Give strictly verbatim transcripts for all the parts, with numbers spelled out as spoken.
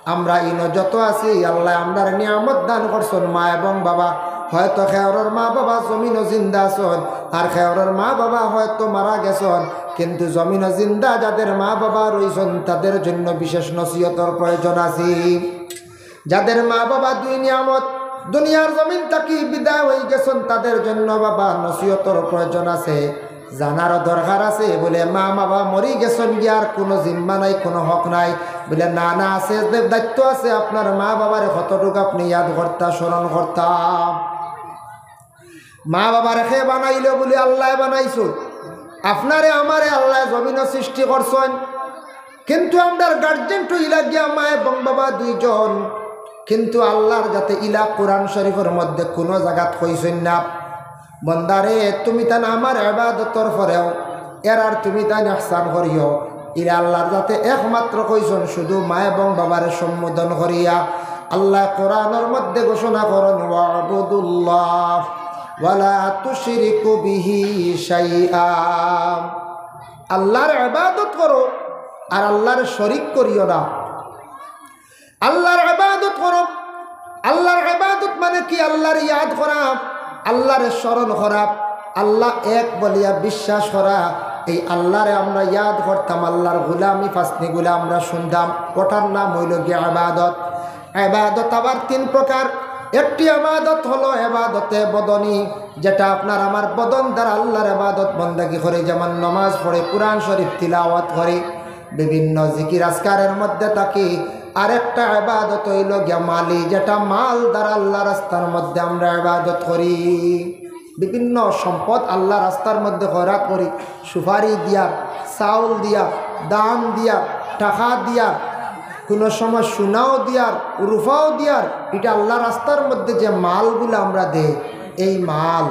আমরা ইনো যত আছি, আল্লায় আমরারে নিয়ামত দান করছইন, মা এবং বাবা। হয়তো কেউরর মা বাবা জমিনো জিন্দা আছইন, আর কেউরর মা বাবা হয়তো মারা গেছইন, কিন্তু জমিনো জিন্দা যাদের মা বাবা রইছইন, তাদের জন্য বিশেষ নসিহতর প্রয়োজন আছে। যাদের মা বাবা দুই নিয়ামত দুনিয়ার জমিন থাকি বিদায় অই গেছইন, তাদের জন্য বাবা নসিহতর প্রয়োজন আছে, জানারও দরকার আছে। বলে, মা বাবা মরি গেছইন গিয়া, আর কুনু জিম্মা নাই, কুনু হক নাই। বলে, না, না, আছে, যে দায়িত্ব আছে, আপনার মা বাবারে কতটুকু আপনি ইয়াদ করতা, স্মরণ করতা। মা বাবারে কে বানাইলো? বলে, আল্লায় বানাইছইন। আপনারে আমারে আল্লায় জমিনো সৃষ্টি করছইন, কিন্তু আমরার গার্জেন তো ইলা গিয়া মা এবং বাবা দুইজন। কিন্তু আল্লার যাতে ইলা কোরআন শরীফর মধ্যে কুনু জাগাত কইছইন না, "বন্দারে, তুমি তান আমার ইবাদতর পরেও এরার তুমি তান ইহসান করিও।" ইলা আল্লার যাতে একমাত্র কইছইন শুধু মা এবং বাবারে সম্বোধন করিয়া। আল্লায় কোরআনর মধ্যে ঘোষণা করইন, "ওয়াবুদুল্লাহ ওয়ালা তুশরিকু বিহি শাইআ।" আল্লার ইবাদত করো আর আল্লারে শরিক করিও না। আল্লার ইবাদত করো। আল্লার ইবাদত মানে কি? আল্লারে ইয়াদ করা, আল্লারে স্মরণ করা, আল্লা এক বলিয়া বিশ্বাস করা। এই আল্লারে আমরা ইয়াদ করতাম, আল্লার গুলামি ফাসনি গুলা আমরা শুনতাম, ওটার নাম অইলো গিয়া ইবাদত। ইবাদত আবার তিন প্রকার। একটি ইবাদত হলো ইবাদতে বদনি, যেটা আপনার আমার বদন দ্বারা আল্লার ইবাদত বন্দেগি করি, যেমন নমাজ পড়ি, কোরআন শরীফ তিলাওয়াত করি, বিভিন্ন জিকির আজকারের মধ্যে থাকি। আরেকটা ইবাদত অইলো গিয়া মালি, যেটা মাল দ্বারা আল্লার রাস্তার মধ্যে আমরা ইবাদত করি। বিভিন্ন সম্পদ আল্লার রাস্তার মধ্যে খয়রাত করি, সুপারি দিয়া, চাউল দিয়া, ধান দিয়া, টাকা দিয়া, কুনু সময় সোনাও দিয়ার, রুপাও দিয়ার। ইটা আল্লার রাস্তার মধ্যে যে মালগুলা আমরা দেই, এই মাল,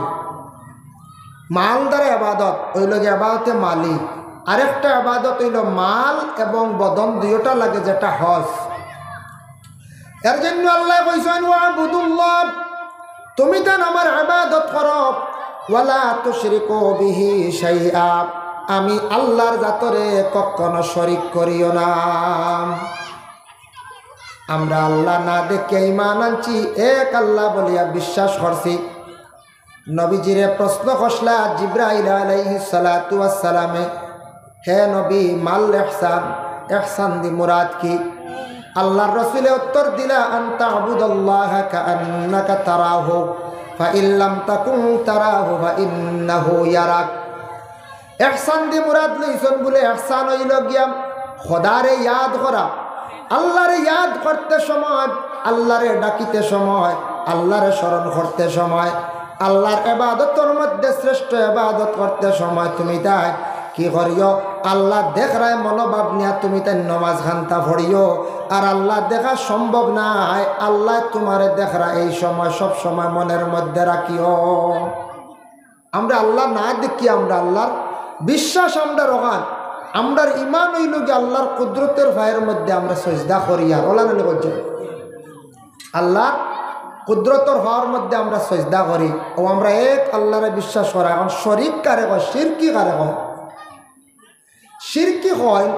মাল দ্বারা ইবাদত অইলো গিয়া ইবাদতে মালি। আরেকটা ইবাদত অইলো মাল এবং বদন দুইওটা লাগে, যেটা হজ। এর জন্য আল্লায় কইছইন, "ওয়াবুদুল্লাহ", তুমি তান আমার ইবাদত করো, "ওয়ালা তুশরিকু বিহি শাইআ", আমি আল্লার যাতরে কখনো শরিক করিও না। আমরা আল্লা না দেখিয়া ঈমান আনছি, এক আল্লা বলিয়া বিশ্বাস করছি। নবীজিরে প্রশ্ন করছলা জিব্রাইল আলাইহিস সালাতু ওয়াস সালামে, "হে নবী, মাল ইহসান, ইহসান দি মুরাদ কি?" আল্লার রসুলে উত্তর দিলা, "আন তা'বুদাল্লাহা কাআন্নাকা তারাহু, ফাইন লাম তাকুন তারাহু ফাইন্নাহু ইয়ারাক।" ইহসান দি মুরাদ লইছইন বুলে, ইহসান অইলো গিয়া খোদারে ইয়াদ করা। আল্লারে ইয়াদ করতে সময়, আল্লারে ডাকিতে সময়, আল্লারে স্মরণ করতে সময়, আল্লার ইবাদতর মধ্যে শ্রেষ্ঠ ইবাদত করতে সময় তুমি তাই কি করিও? আল্লা দেখরায় মনোভাব নিয়া তুমি তাই নমাজ খান্তা পড়িও। আর আল্লা দেখা সম্ভব নায়, আল্লায় তুমারে দেখরা, এই সময় সব সময় মনের মধ্যে রাখিও। আমরা আল্লা না দেখি, আমরা আল্লার বিশ্বাস আমরা রখান, আমরার ঈমান অইলো গি আল্লার কুদরতর পায়ের মধ্যে আমরা সজদা করি। আর ওলা নানি করছে আল্লার কুদরতর পাওয়ার মধ্যে আমরা সজদা করি। ও আমরা এক আল্লারে বিশ্বাস করা। এখন শরিক কারে কয়? শিরকি কারে কয়? শিরকি কয়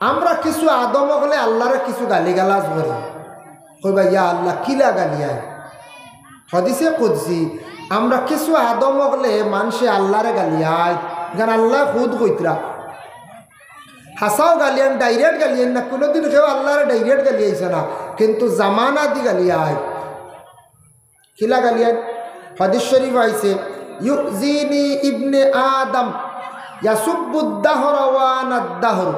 আমরা কিছু আদম অকলে আল্লারে কিছু গালিগালাজ করি, কইবা, "ইয়া আল্লা, কিলা গালিয়ায়?" হাদিসে কুদসি, আমরা কিছু আদম অকলে মানষে আল্লারে গালিয়ায়, ইখান আল্লায় খুদ কইতরা। হাছাউ গালিয়াইন, direct গালিয়াইন না, কুনুদিন কেউ আল্লারে direct গালিয়াইছে না, কিন্তু জামানা দি গালিয়ায়। কিলা গালিয়াইন? হাদিস শরিফ আইছে, "ইউযিনি ইবনে আদম ইয়াসুব্বুদ দাহরা ওয়া আনাদ দাহর।"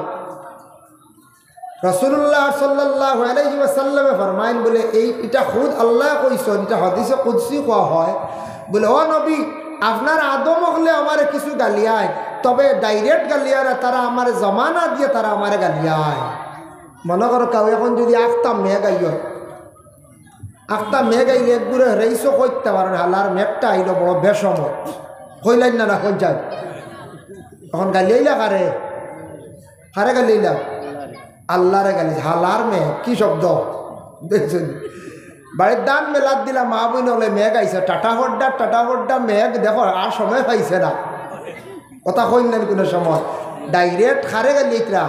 রাসুলুল্লাহ সাল্লাল্লাহু আলাইহি ওয়াসাল্লামে ফরমাইন বুলে, এই, ইটা খুদ আল্লায় কইছইন, ইটা হাদিসে কুদসি কওয়া হয়। বুলে, "ও নবী, আপনার আদম অকলে আমারে কিছু গালিয়ায়, তবে direct গালিয়ায় না, তারা আমারে জামানা দিয়া তারা আমারে গালিয়ায়।" মনো করো, কেউ এখন যুদি আখতা মেঘ আইয়, আখতা মেঘ আইলে এক গুড়ে হেরাইছো কইতে পারেন, "হালার মেঘটা আইলো বড় বেসময়।" কইলাইন না, না কই যায়? এখন গালিয়াইলা কারে? কারে গালিয়াইলা? আল্লারে গালি। হালার মেঘ, কি শব্দ? দেখছইন? বাড়ির ধান মেলাত দিলা, মা বইন অকলে, "মেঘ আইছে, টাটা ফড্ডা, টাটা ফড্ডা মেঘ, দেখো আর সময় পাইছে না।" কথা কইন না কুনু সময়। Direct কারে গালিয়াইতরা?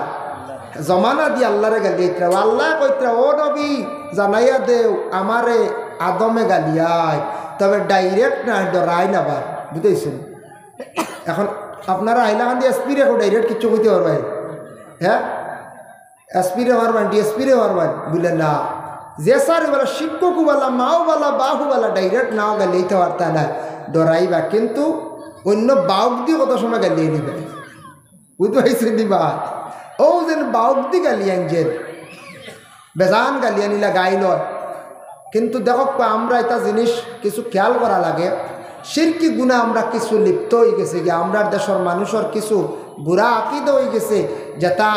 জমানা দি আল্লারে গালিয়াইতরা। আল্লায় কইতরা, "ও নবী, জানাইয়া দেও, আমারে আদমে গালিয়ায়, তবে direct না, ডরাই না বার।" বুঝাইছইন? এখন আপনারা হাইলাকান্দি এসপি রে কেউ direct কিচ্ছু কইতে পারবায়? হ্যাঁ, এসপি রে পারবায়, ডিএসপি রে পারবায়? বুলে না। যে স্যার বালা, শিক্ষক বালা, মাও বালা, বাহু বালা, direct নাও গালিয়াইতে পারতা না, ডরাইবা, কিন্তু অন্য বাউক দি কত সময় গালিয়াই নিবা। বুঝতে পারছি নি বা? ও যেন বাউক দি গালিয়াইন যেন, বেজান গালিয়ানি লাগাইল। কিন্তু দেখো, আমরা এটা জিনিস কিছু খেয়াল করা লাগে। শিরকি গুনা আমরা কিছু লিপ্ত হয়ে গেছে গিয়া, আমরার দেশের মানুষের কিছু বুরা আকিদা হয়ে গেছে, যেটা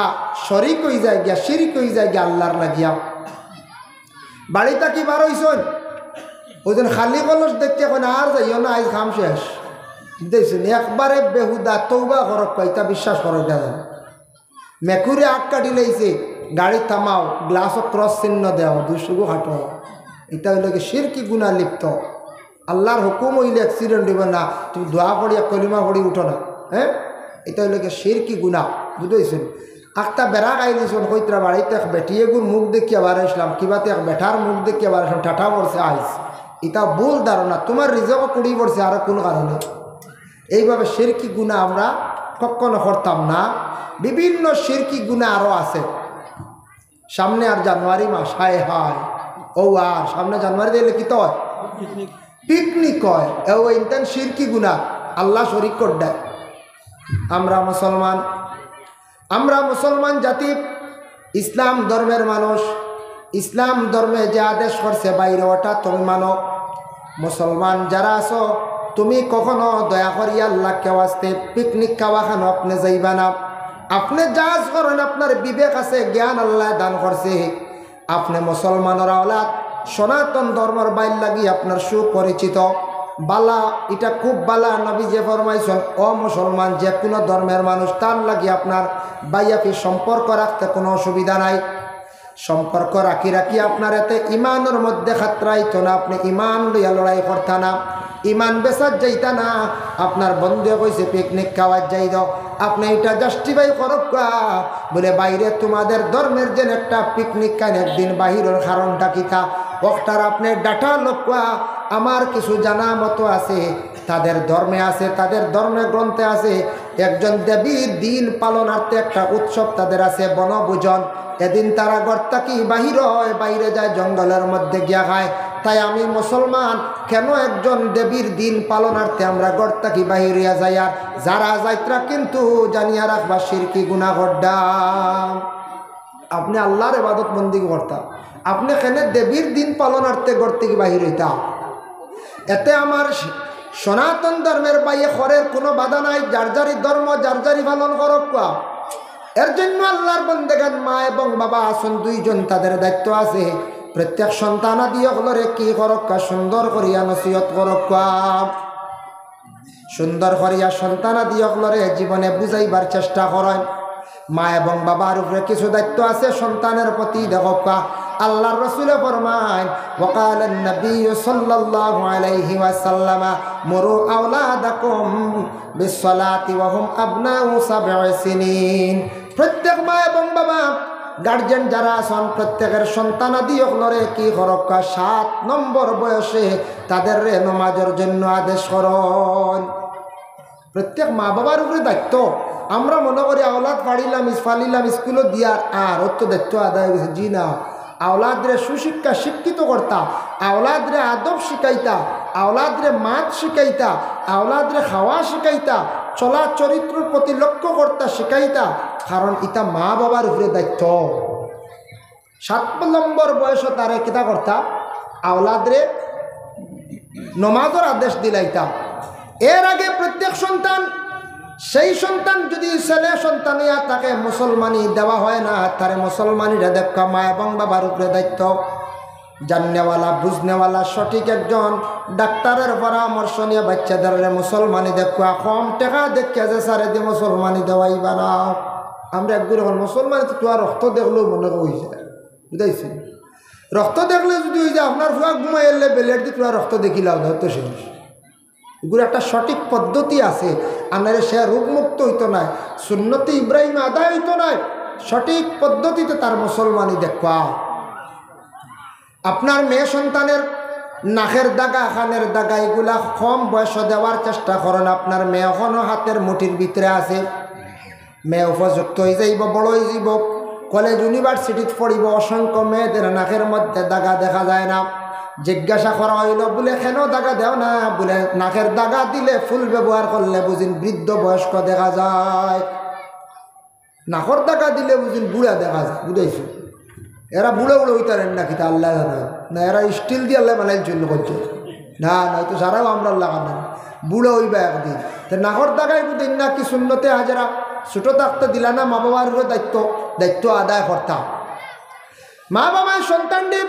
শরিক হয়ে যায় গিয়া, শিরক হয়ে যায় গিয়া আল্লাহর লাগিয়া। বাড়ি থাকি বার হইছইন, ওই দিন খালি কলস দেখতে এখন আর যাইও না, আইজ কাম শেষ। দেখছেন, একবারে বেহুদা, তৌবা করক, কইতা বিশ্বাস করক না। মেকুরে আগ কাটি লাইছে, গাড়ি থামাও, গ্লাসও ক্রস চিহ্ন দেও, দুই চকু কাটো। এটা হইল কি শিরকি গুনা লিপ্ত। আল্লাহর হুকুম হইলে অ্যাক্সিডেন্ট হইব না, তুমি দোয়া পড়ি, এক কলিমা পড়ি উঠো না। হ্যাঁ, এটা হইল কি শিরকি গুনা, বুঝতে পারছেন? আখতা বেড়া খাই দিছন, কইতরা বাড়িতে এক বেটিয়ে গুর মুখ দেখিয়া বার আসলাম, কিবাতে এক বেটার মুখ দেখিয়া বার আসলাম, টাটা পড়ছে আইস। এটা ভুল ধারণা, তোমার রিজেকও কুড়ি পড়ছে, আরো কোন কারণে? এইভাবে শিরকি গুনা আমরা কখনো করতাম না। বিভিন্ন শিরকি গুনা আরো আছে। সামনে আর জানুয়ারি মাস, হায় হায়, ও আর সামনে জানুয়ারি দিলে কি তো হয়? পিকনিক হয়। এও ইনতান শিরকি গুনা, আল্লাহ শরিক করডায়। আমরা মুসলমান, আমরা মুসলমান জাতি, ইসলাম ধর্মের মানুষ। ইসলাম ধর্মে যে আদেশ করছে বাইরে, ওটা তুমি মানো। মুসলমান যারা আছো, তুমি কখনো দয়া করি আল্লাহকে ওয়াস্তে পিকনিক খাওয়া খানো আপনি যাইবা না। আপনি যা করেন, আপনার বিবেক আছে, জ্ঞান আল্লাহ দান করছে। আপনি মুসলমানর আওলাদ, সনাতন ধর্মর বাইর লাগি আপনার সুপরিচিত। বালা, এটা খুব বালা। নবী যে ফরমাইছেন, ও মুসলমান, যে কোনো ধর্মের মানুষ, তার লাগি আপনার বাইয়াফি সম্পর্ক রাখতে কোনো অসুবিধা নাই। সম্পর্ক রাখি রাখি আপনার এতে ইমানর মধ্যে খাতরা আইতো না, আপনি ইমান লইয়া লড়াই করতা না, ইমান বেচাত যাইতা না। আপনার বন্ধু কইছে পিকনিক খাওয়াত যাই দাও, আপনি এটা জাস্টিফাই করক্কা, বলে বাইরে তোমাদের ধর্মের যেন একটা পিকনিক খান একদিন বাহিরর কারণটা কিতা? ওটার আপনি ডাটা লক্কা। আমার কিছু জানা মতো আছে, তাদের ধর্মে আছে, তাদের ধর্মে গ্রন্থে আছে, একজন দেবীর দিন পালনার্থে একটা উৎসব তাদের আছে, বনভোজন। এদিন তারা ঘর থাকি বাহির হয়, বাইরে যায়, জঙ্গলের মধ্যে গিয়া খায়। তাই আমি মুসলমান, কেন একজন দেবীর দিন পালনার্থে আমরা ঘর থাকি বাহির হইয়া যাই? আর যারা যাইতরা কিন্তু জানিয়া রাখবা শিরকি গুনা করডা। আপনি আল্লাহর ইবাদত বন্দিগি করতা, আপনি কেনে দেবীর দিন পালনার্থে ঘর থাকি বাহির হইতা? এতে আমার স-, সনাতন ধর্মের বাইয়ে করের কোনো বাধা নাই, যার যারই ধর্ম যার যারই পালন করক্কা। এর জন্য আল্লাহর বন্দেগান মা এবং বাবা আছেন দুইজন, তাদের দায়িত্ব আছে প্রত্যেক সন্তানাদি অকলরে কি করক্কা, সুন্দর করিয়া নসিহত করক্কা। সুন্দর করিয়া সন্তানাদি অকলরে জীবনে বুঝাইবার চেষ্টা করইন। মা এবং বাবার উপরে কিছু দায়িত্ব আছে সন্তানের প্রতি। দেখক্কা, আল্লাহর রসুলে ফরমাইন, وقال النبي صلى الله عليه وسلم مروا أولادكم بالصلاة وهم أبناء سبع سنين। প্রত্যেক মা এবং বাবা, গার্জিয়ান যারা আছেন, প্রত্যেকের সন্তানাদি অকলরে কি করক্কা, সাত নম্বর বয়সে তাদেররে নমাজর জন্য আদেশ করইন। প্রত্যেক মা বাবার উপরে দায়িত্ব। আমরা মনে করি আওলাদ ফাড়িলাম, ইস-, ফালিলাম স্কুলো দিয়ার, আর অত দায়িত্ব আদায় হয়ে গেছে। জি না, আওলাদরে সুশিক্ষা শিক্ষিত করতা, আওলাদরে আদব শিখাইতা, আওলাদরে মাত শিখাইতা, আওলাদরে খাওয়া শিখাইতা, চলা চরিত্রর প্রতি লক্ষ্য করতা শিখাইতা, কারণ ইটা মা বাবার উপরে দায়িত্ব। সাত নম্বর বয়সো তারে কিতা করতা? আওলাদরে নমাজর আদেশ দিলাইতা। এর আগে প্রত্যেক সন্তান, সেই সন্তান যদি ছেলে সন্তান হইয়া থাকে, মুসলমানি দেওয়া হয় না, তারে মুসলমানিরে দেখক্কা মা এবং বাবার উপরে দায়িত্ব। জাননেওয়ালা, বুঝনেওয়ালা, সঠিক একজন ডাক্তারের পরামর্শ নিয়া বাচ্চাদেররে মুসলমানি দেখক্কা, কম টেকা দেখিয়া যে সারে দি মুসলমানি দেওয়াইবা না। আমরা একগুলো এখন মুসলমানি তো তুয়া রক্ত দেখলেও মনে অইযায়, বুঝাইছি? রক্ত দেখলে যদি অইযায়, আপনার ফুয়া ঘুমাই এলে বেলেট দি তুয়া রক্ত দেখিলাও না, তো শেষ। এগুলো একটা সঠিক পদ্ধতি আছে, আনারে সে রোগমুক্ত হইতো নায়, সুন্নতে ইব্রাহিম আদায় হইতো নায়। সঠিক পদ্ধতিতে তার মুসলমানি দেখবা। আপনার মেয়ে সন্তানের নাকের দাগা, কানের দাগা, এগুলা কম বয়সে দেওয়ার চেষ্টা করইন। আপনার মেয়ে এখনো হাতের মুঠির ভিতরে আছে, মেয়ে উপযুক্ত অইযাইবো, বড় অইযাইবো, কলেজ ইউনিভার্সিটিত পড়িবো। অসংখ্য মেয়েদের নাকের মধ্যে দাগা দেখা যায় না। জিজ্ঞাসা করা অইলো, বুলে, "কেন দাগা দেও না?" বুলে, "নাকের দাগা দিলে, ফুল ব্যবহার করলে বুঝিন বৃদ্ধ বয়স্ক দেখা যায়।" নাকর দাগা দিলে বুঝিন বুড়া দেখা যায়, বুঝাইছো? এরা বুড়া বুড়া অইতারেন না কিতা আল্লায় জানে। না, এরা স্টিল দিয়া আল্লায় বানাইল জন্য করছে। না, না, তো সারাও আমরার লাগান না। বুড়া অইবা একদিন। তে নাকর দাগাই বুঝিন না কি সুন্নতে হাজেরা, ছোট থাকতে দিলা না মা বাবার উপরে দায়িত্ব, দায়িত্ব আদায় করতা। মা বাবায় সন্তানরে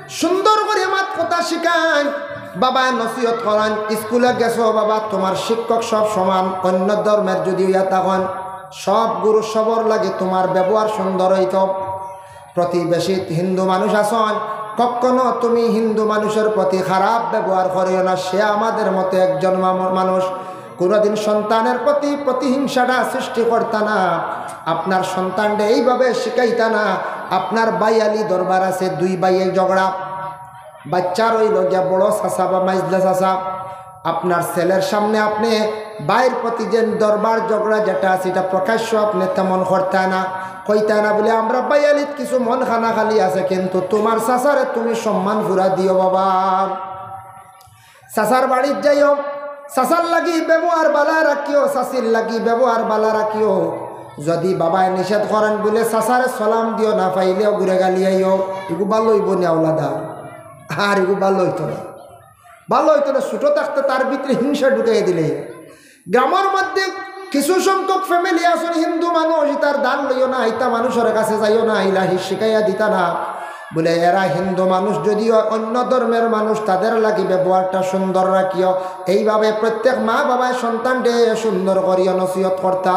সুন্দর করি মাত কথা শিখাইন, বাবায় নসিহত করইন, স্কুলে গেছো বাবা, তুমার শিক্ষক সব সমান, অন্য ধর্মের যদি অইয়া থাকইন, সব গুরু সবর লাগি তুমার ব্যবহার সুন্দর অইতো। প্রতিবেশী হিন্দু মানুষ আছইন, কখনো তুমি হিন্দু মানুষের প্রতি খারাপ ব্যবহার করিও না, সে আমাদের মতো একজন মাম-, মানুষ। কোনোদিন সন্তানের প্রতি প্রতিহিংসাটা সৃষ্টি করতা না। আপনার সন্তানরে এইভাবে শিখাইতা না। আপনার ভাইয়ালি দরবার আছে, দুই ভাইয়ে ঝগড়া, বাচ্চা রইল গিয়া বড় চাচা বা মাইজলা চাচা, আপনার ছেলের সামনে আপনে ভাইর প্রতি যে দরবার ঝগড়া যেটা আছে, এটা প্রকাশ্য আপনে তেমন করতা না, কইতা না বুলে, "আমরা ভাইয়ালিত কিছু মন খানা খালি আছে, কিন্তু তুমার চাচারে তুমি সম্মান পুরা দিও বাবা।" চাচার বাড়িত যাইও, চাচার লাগি ব্যবহার বালা রাখিও, চাচির লাগি ব্যবহার বালা রাখিও। যদি বাবায় নিষেধ করইন বুলে, "চাচারে সালাম দিও না, পাইলেও ঘুরে গালি আইও", এগু ভালো অইবো নি আওলাদা? আর এগু ভালো অইতো না, ভালো অইতো না। ছোট থাকতে তার ভিতরে হিংসা ঢুকাইয়া দিলে। গ্রামর মধ্যে কিছু সংখ্যক ফ্যামিলি আছইন হিন্দু মানুষ, ইতার ধার লইও না, ইতা মানুষর কাছে যাইও না, ইলা হি-, শিখাইয়া দিতা না। বুলে, এরা হিন্দু মানুষ, যদিও অন্য ধর্মের মানুষ, তাদের লাগি ব্যবহারটা সুন্দর রাখিও। এইভাবে প্রত্যেক মা বাবায় সন্তানরে সুন্দর করিয়া নসিহত করতা।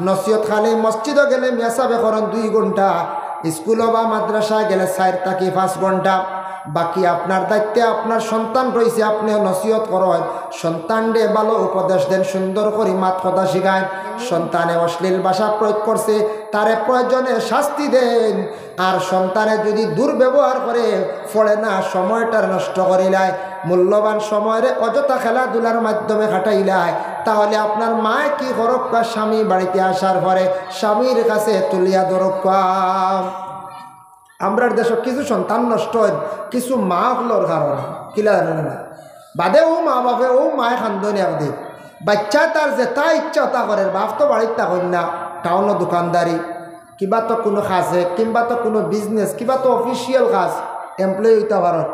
নসিহত খালি মসজিদো গেলে মেসাবে করইন দুই ঘন্টা, স্কুলো বা মাদ্রাসায় গেলে চাইর থাকি পাঁচ ঘন্টা। বাকি আপনার দায়িত্বে আপনার সন্তান রইছে, আপনেও নসিহত করইন, সন্তানরে ভালো উপদেশ দেন, সুন্দর করি মাত কথা শিখাইন। সন্তানে অশ্লীল ভাষা প্রয়োগ করছে, তারে প্রয়োজনে শাস্তি দেন। আর সন্তানে যদি দুর্ব্যবহার করে, পড়ে না, সময়টা নষ্ট করিলায়, মূল্যবান সময়রে অযথা খেলাধুলার মাধ্যমে কাটাইলায়, তাহলে আপনার মায় কি করউক্কা, স্বামী বাড়িতে আসার পরে স্বামীর কাছে তুলিয়া ধরউক্কা। আমরার দেশো কিছু সন্তান নষ্ট অইন কিছু মা অকলর কারণে, কিলা জানইন না? বাদে অউ মা বাপে, অউ মায়ে কান্দইন একদিন, বাচ্চায় তার যেতা ইচ্ছা অতা করের, বাপ তো বাড়িত থাকইন না, টাউনো দোকানদারি, কিবা তো কুনু কাজে, কিংবা তো কুনু বিজনেস, কিবা তো অফিসিয়াল কাজ, এমপ্লয়ি অইতা পারইন।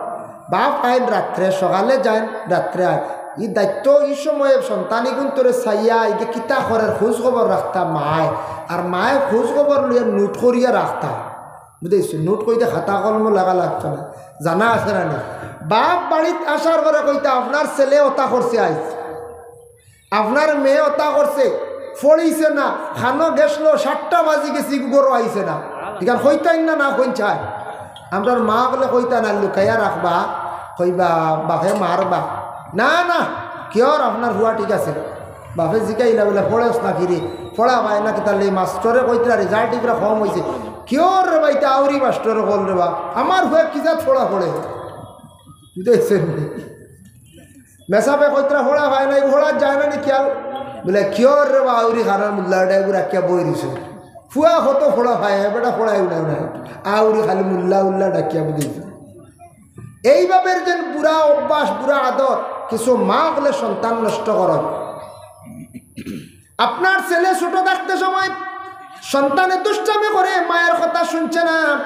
বাপ আইন রাত্রে, সকালে যাইন, রাত্রে আইন। ই দায়িত্ব ই সময়ে সন্তান ইগুন্তরে চাইয়া, ইগে কিতা করের, খোঁজ খবর রাখতা মায়, আর মায়ে খোঁজ খবর লইয়া নোট করিয়া রাখতা। বুঝাইছো? নোট কইতে খাতা কলম লাগা লাগতো না, জানা আছে না নি? বাপ বাড়িত আসার পরে কইতা, "আপনার ছেলে অতা করছে আইজ, আপনার মেয়ে অতা করছে, পড়িছে না, খানো গেছলো, সাতটা বাজি গেছে, ঘরো আইছে না।" ইখান কইতাইন না, না কইন চায়? আমরার মা অকলে কইতা না, লুকাইয়া রাখবা, কইবা, "বাপে মারবা।" "না, না, কিওর আপনার পুয়া ঠিক আছে।" বাপে জিকাইলা বুলে, "পড়েছ না কিরে? পড়া পায় না কিতার লাগি? মাস্টরে কইতরা রেজাল্ট ইকরা কম অইছে।" "কিওর রে বা, ইতা আউরি মাস্টরে কল রে বা, আমার পুয়া কিজাত পড়া পড়ে।" বুঝাইছইন নি? মেসাবে কইতরা পড়া পায় না, পড়া যায় না নি খেয়াল? বুলে, "কিওর রে বা, আউরি খানার মুল্লা ওটা এগু রাখিয়া বই রইছে। পুয়া কত পড়া পায়, এ বেটা পড়াই উড়াই না। আউরি খালি মুল্লা উল্লা ডাকিয়া বুঝাইছে।" এইভাবে যেন বুরা অভ্যাস, বুরা আদত, কিছু মা অকলে সন্তান নষ্ট করইন। আপনার ছেলে ছোট থাকতে সময় সন্তানে দুষ্টামি করে, মায়ের কথা শুনছে না,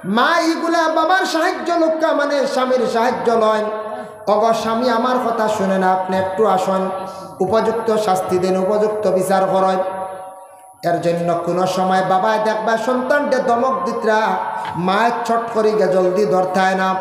মা ইগুলা বাবার সাহায্য লউক্কা, মানে স্বামীর সাহায্য লইন। "ওগো স্বামী, আমার কথা শুনে না, আপনে একটু আসইন, উপযুক্ত শাস্তি দেন, উপযুক্ত বিচার করইন।" এর জন্য কুনু সময় বাবায় দেখবা সন্তানরে ধমক দিতরা, মায় ছট করি গিয়া জলদি ধরতায় না,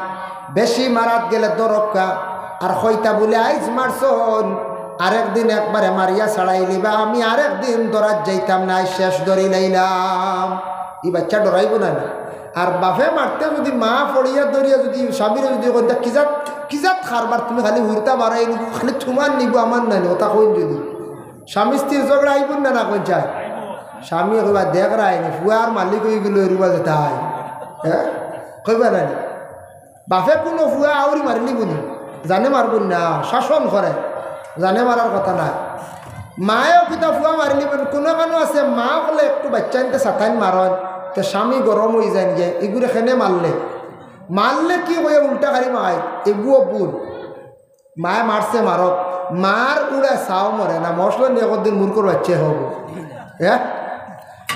বেশি মারাত গেলে ধরউক্কা। আর কইতা বুলে, "আইজ মারছইন, আরেকদিন একবারে মারিয়া ছাড়াইলিবা, আমি আরেকদিন ধরাত যাইতাম না, আইজ শেষ ধরিলাইলাম।" ই বাচ্চা ডরাইবো না নি? আর বাপে মারতে যদি মা পড়িয়া ধরিয়া যদি স্বামীরে যদি কইতা, "কিজাত, কিজাত কারবার, তুমি খালি হুরতা মারাই নিবো, খালি তুমার নিবো, আমার নায় নি?" অতা কইন যদি, স্বামী স্ত্রীর ঝগড়া আইবো না, না কইন চায়? স্বামীয়ে কইবা, "দেখরায়নি, ফুয়ার মালিক অইগেলো, এরুবা যেতায়।" হ্যাঁ, কইবা না নি? বাপে কুনু ফুয়া আউরি মারিলিবো নি? জানে মারবো না, শাসন করে, জানে মারার কথা নায়। মায়েও কিতা ফুয়া মারিলিবো নি? কুনু কানো আছে, মা অকলে একটু বাইচ্চাইন্তে সাতাইন মারইন, তে স্বামী গরম অইযাইন গিয়া, ইগুরে কেনে মারলে? মারলে কি কইয়া উল্টা গাড়ি মায়, এগুও ভুল। মায় মারছে মারক, মার উড়া ছাও মরে না, মশলা নিয়ে কতদিন মূর্খর বাইচ্চা অইবো। হ্যাঁ,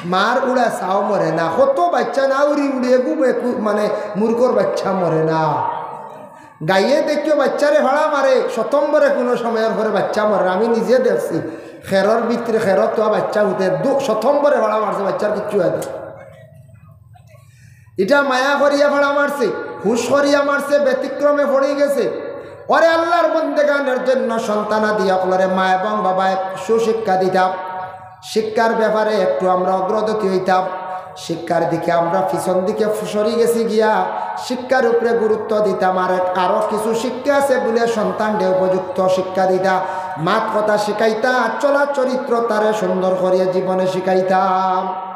মার উড়া ছাও মরে না, কত বাইচ্চা না উড়ি উড়ি এগু বেকু-, মানে মূর্খর বাইচ্চা মরে না। গাইয়ে দেখিও বাইচ্চারে ফাড়া মারে, শতম্বরে কুনু সময়র পরে বাইচ্চা মরে না। আমি নিজে দেখছি, খেরর ভিতরে খেরর তো বাইচ্চা উঠে, দু-, শতম্বরে ফাড়া মারছে, বাইচ্চার কিচ্ছু অয় না। ইটা মায়া করিয়া ফাড়া মারছে, হুশ করিয়া মারছে, ব্যতিক্রমে পড়ি গেছে। ওরে আল্লার বন্দেগান, এর জন্য সন্তানাদি অকলরে মা এবং বাবায় সুশিক্ষা দিতা। শিক্ষার ব্যাপারে একটু আমরা অগ্রগতি অইতাম, শিক্ষার দিকে আমরা পিছন দিকে সরি গেছি গিয়া। শিক্ষার উপরে গুরুত্ব দিতাম, আর এক-, আরো কিছু শিক্ষা আছে বুলে সন্তানরে উপযুক্ত শিক্ষা দিতা, মাত কথা শিখাইতা, চলা চরিত্র তারে সুন্দর করিয়া জীবনে শিখাইতাম।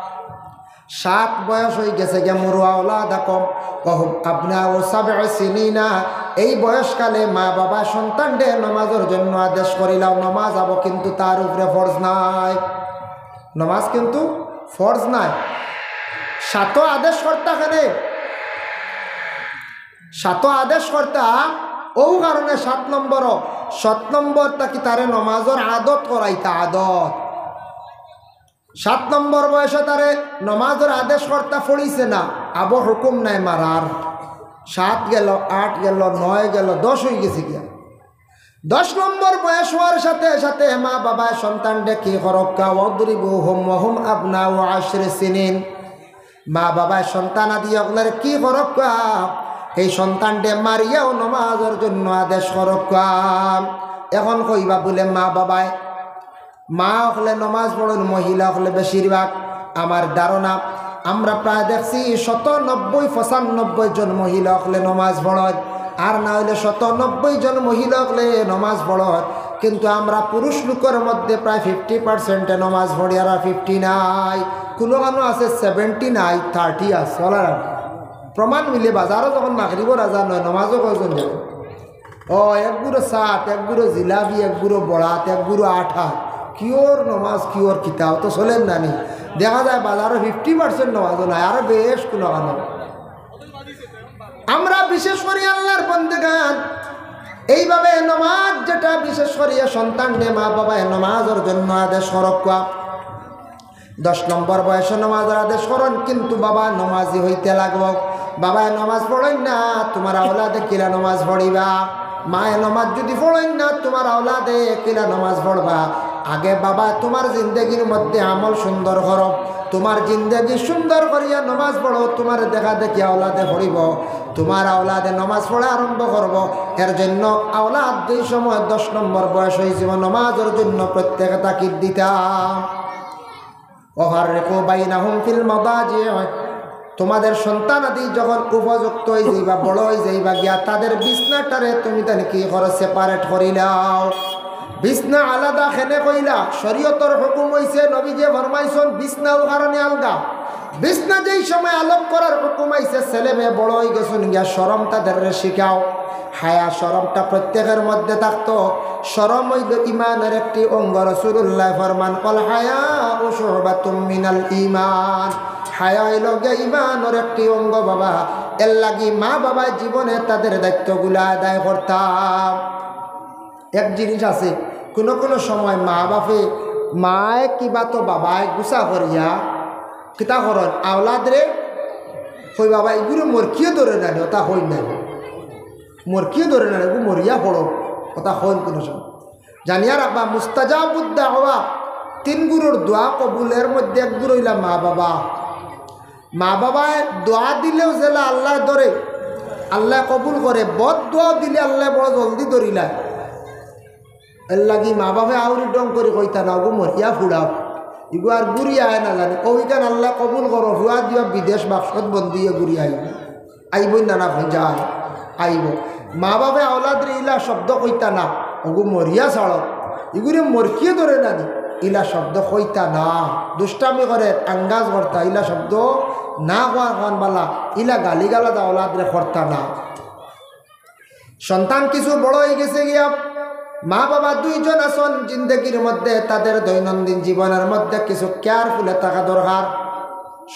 সাত বয়স অই গেছে গিয়া, মুরু আওলাদাকুম ওয়া হুম আবনাউ সাবই সিনিনা। এই বয়সকালে মা বাবা সন্তানরে নমাজর জন্য আদেশ করিলাও, নমাজ আবো কিন্তু তার উপরে ফরজ নায়, নমাজ কিন্তু ফরজ নায়। সাত আদেশ করতা কেনে, সাত আদেশ করতা, ও কারণে সাত নম্বর, সাত নম্বর থাকি তারে নমাজর আদত করাইতা, আদত। সাত নম্বর বয়সে তারে নমাজর আদেশ করতা, পড়িছে না, আবো হুকুম নাই মারার। সাত গেল, আট গেল, নয় গেল, দশ অই গেছে গিয়া। দশ নম্বর বয়স অওয়ার সাথে সাথে মা বাবায় সন্তানরে কি করউক্কা, ওয়াদরিবুহুম ওয়া হুম আবনাউ আশরি সিনিন। মা বাবায় সন্তানাদি অকলরে কি করউক্কা, এই সন্তানরে মারিয়াও নমাজর জন্য আদেশ করউক্কা। এখন কইবা বুলে মা বাবায় মা অকলে নমাজ পড়ইন, মহিলা অকলে বেশিরভাগ। আমার ধারণা, আমরা প্রায় দেখছি শত নব্বই পঁচানব্বই জন মহিলা অকলে নমাজ পড়ইন, আর না অইলে শত নব্বই জন মহিলা অকলে নমাজ পড়ইন। কিন্তু আমরা পুরুষ লোকর মধ্যে প্রায় ফিফটি পার্সেন্টে নমাজ পড়ি, আর ফিফটি নাই। কুনু কানো আছে সেভেন্টি নাই, থার্টি আছে। অলার প্রমাণ মিলে বাজারো যখন মাগরিবর আজান অয়, নমাজো কয়জন যায়? ও, এক গুঁড়ো ছাত, এক গুঁড়ো জিলাপি, এক গুঁড়ো বড়াত, এক গুঁড়ো আটা। কিওর নমাজ, কিওর কিতা, অতো চলের না নি? দেখা যায় বাজারো ফিফটি পার্সেন্ট নমাজও নাই, আরো বেশ কুনু কানো। আমরা বিশেষ করি আল্লার বন্দেগান, এইভাবে নমাজ যেটা বিশেষ করিয়া সন্তানরে মা বাবায় নমাজর জন্য আদেশ করউক্কা। দশ নম্বর বয়সে নমাজর আদেশ করইন, কিন্তু বাবা নমাজি অইতে লাগবো। বাবায় নমাজ পড়ইন না, তুমার আওলাদে কিলা নমাজ পড়িবা? মায়ে নমাজ যুদি পড়ইন না, তুমার আওলাদে কিলা নমাজ পড়বা? আগে বাবা তুমার জিন্দেগির মধ্যে আমল সুন্দর করো, তুমার জিন্দেগি সুন্দর করিয়া নমাজ পড়ো, তুমারে দেখা দেখি আওলাদে পড়িবো, তুমার আওলাদে নমাজ পড়া আরম্ভ করবো। এর জন্য আওলাদ যেই সময় দশ নম্বর বয়স অইযিবো, নমাজর জন্য প্রত্যেকে তাকিদ দিতা। ওয়া ফাররিকু বাইনাহুম ফিল মাদাজি। তুমাদের সন্তানাদি যখন উপযুক্ত অইযাইবা, বড় অইযাইবা গিয়া, তাদের বিছনাটারে তুমি তাইন কি করো, সেপারেট করিলাও। বিছনা আলাদা কেনে কইলা? শরীয়তর হুকুম অইছে, নবীজিয়ে ফরমাইছইন, বিছনা অউ কারণে আলগা। বিছনা যেই সময় আলগ করার হুকুম আইছে, ছেলে মেয়ে বড় অইগেছইন গিয়া, শরম তাদেররে শিখাও। হায়া শরমটা প্রত্যেকের মধ্যে থাকতো। শরম অইলো ইমানের একটি অঙ্গ। রাসুলুল্লায় ফরমান, "আল হায়াউ শুবাতুম মিনাল ইমান।" হায়া অইলো গিয়া ইমানর একটি অঙ্গ বাবা। এরলাগি মা বাবায় জীবনে তাদের দায়িত্বগুলা আদায় করতা। এক জিনিস আছে, কুনু কুনু সময় মা বাপে, মায়ে কিবা তো বাবায় গুসা করিয়া কিতা করইন, আওলাদরে কই, "বাবা, ইগুরে মরকিয়ে ধরে না নি?" অতা কইন না নি? "মরকিয়ে ধরে না নি, ইগু মরিয়া পড়ো?" অতা কইন কুনু সময়। জানিয়া রাখবা, মুস্তাজাবুদ দাওয়া, তিন গুরুর দোয়া কবুলর মধ্যে এক গুরু অইলা মা বাবা। মা বাবায় দোয়া দিলেও যেলা আল্লায় ধরে, আল্লায় কবুল করে, বদ দোয়াও দিলে আল্লায় বড় জলদি ধরিলায়। এরলাগি মা বাপে আউরি ঢং করি কইতা না, "ওগু মরিয়া ফুড়াও, ইগু আর ঘুরিয়া আয় না জানি।" অউ ইখান আল্লায় কবুল করো, ফুয়া দিবা বিদেশ বাক্সত বন্দি অইয়া ঘুরিয়া আইবো। আইবো না, না, যায়, আইবো। মা বাপে আওলাদরে ইলা শব্দ কইতা না, "ওগু মরিয়া ছাড়ো, ইগুরে মরকিয়ে ধরে না নি।" ইলা শব্দ কইতা না। দুষ্টামি করের, আঙ্গাজ করতা, ইলা শব্দ না কওয়ার খান বালা, ইলা গালিগালাজ আওলাদরে করতা না। সন্তান কিছু বড় অইগেছে গিয়া, মা বাবা দুইজন আছইন, জিন্দেগির মধ্যে তাদের দৈনন্দিন জীবনের মধ্যে কিছু careful-এ থাকা দরকার।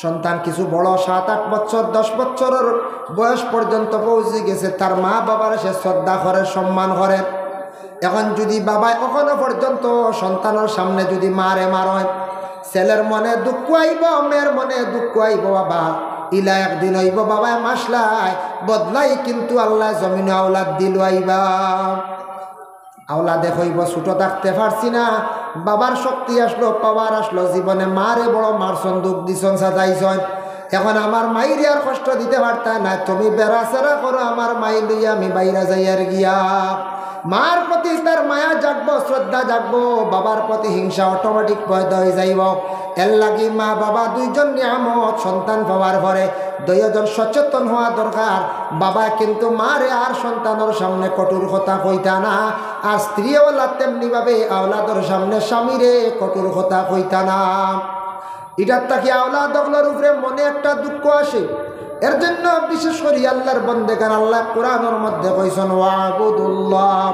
সন্তান কিছু বড়, সাত আট বছর, দশ বছরর বয়স পর্যন্ত পৌঁছি গেছে, তার মা বাবার সে শ্রদ্ধা করের, সম্মান করের। এখন যুদি বাবায় অখনো পর্যন্ত সন্তানর সামনে যুদি মারে মারইন, ছেলের মনে দুঃখ আইবো, মেয়ের মনে দুঃখ আইবো। বাবা, ইলা একদিন অইবো, বাবায় মাসলাই বদলাই কিন্তু আল্লায় জমিনো আওলাদ দিলাইবা। আওলাদে কইবো, "ছোট থাকতে পারছি না, বাবার শক্তি আসলো, power আসলো, জীবনে মারে বড় মারছইন, দুখ দিছইন, সাজাইছইন। এখন আমার মাইরে আর কষ্ট দিতে পারতা না, তুমি বেড়াছেড়া করো, আমার মাই লইয়া আমি বাইরা যাইয়ার গিয়া।" মার প্রতি তার মায়া জাগবো, শ্রদ্ধা জাগবো, বাবার প্রতি হিংসা automatic পয়দা অইযাইবো। এর লাগি মা বাবা দুইজন নিয়ামত, সন্তান পাওয়ার পরে দুইজন সচেতন হওয়া দরকার। বাবা কিন্তু মারে আর সন্তানর সামনে কঠোর কথা কইতা না, আর স্ত্রী আওলাদ তেমনি ভাবে আওলাদর সামনে স্বামীরে কঠোর কথা কইতা না। ইটার থাকি আওলাদ অকলর উপরে মনে একটা দুঃখ আসে। এর জন্য বিশেষ করি আল্লার বন্দেগান, আল্লায় কোরআনর মধ্যে কইছইন, "ওয়াবুদুল্লাহ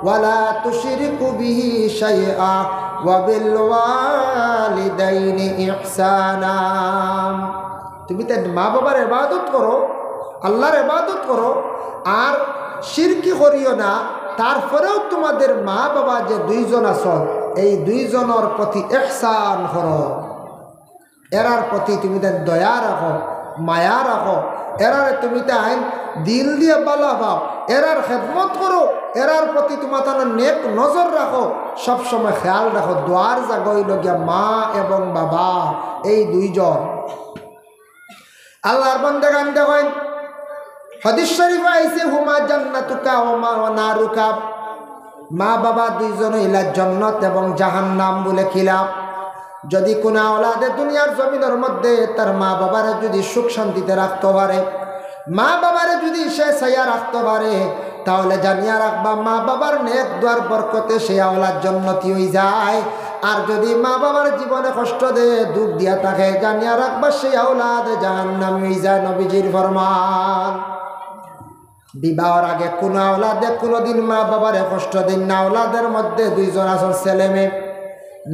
ওয়ালা তুশরিকু বিহি শাইআ ওয়া বিল ওয়ালিদাইনি ইহসানা।" তুমি তাইন মা বাবার ইবাদত করো, আল্লার ইবাদত করো, আর শিরকি করিও না। তারপরেও তোমাদের মা বাবা যে দুইজন আছইন, এই দুইজনর প্রতি ইহসান করো। এরার প্রতি তুমি তাইন দয়া রাখো, মায়া রাখো, এরারে তুমি তাইন দিল দিয়া বালা পাও, এরার খেদমত করো, এরার প্রতি তোমার তাইন নেক নজর রাখো, সবসময় খেয়াল রাখো। দুয়ার জাগা অইলো গিয়া মা এবং বাবা, এই দুইজন। আল্লার বন্দেগান দেখইন, হাদিস শরিফো আইছে, "হুমা জান্নাতুকা ওয়া মা-, ওয়া নারুকা।" মা বাবা দুইজন অইলা জন্নত এবং জাহান্নাম। বুলে কিলা? যুদি কুনু আওলাদে দুনিয়ার জমিনর মধ্যে তার মা বাবারে যুদি সুখ শান্তিতে রাখতো পারে, মা বাবারে যুদি সে চাইয়া রাখতো পারে, তাহলে জানিয়া রাখবা, মা বাবার নেক দোয়ার বরকতে সে আওলাদ জন্নতি অইযায়। আর যুদি মা বাবার জীবনে কষ্ট দেয়, দুখ দিয়া থাকে, জানিয়া রাখবা, সে আওলাদ জাহান্নামি অইযায়। নবীজির ফরমান। বিবাহর আগে কুনু আওলাদে কুনুদিন মা বাবারে কষ্ট দেইন না। আওলাদর মধ্যে দুইজন আছইন ছেলে মেয়ে,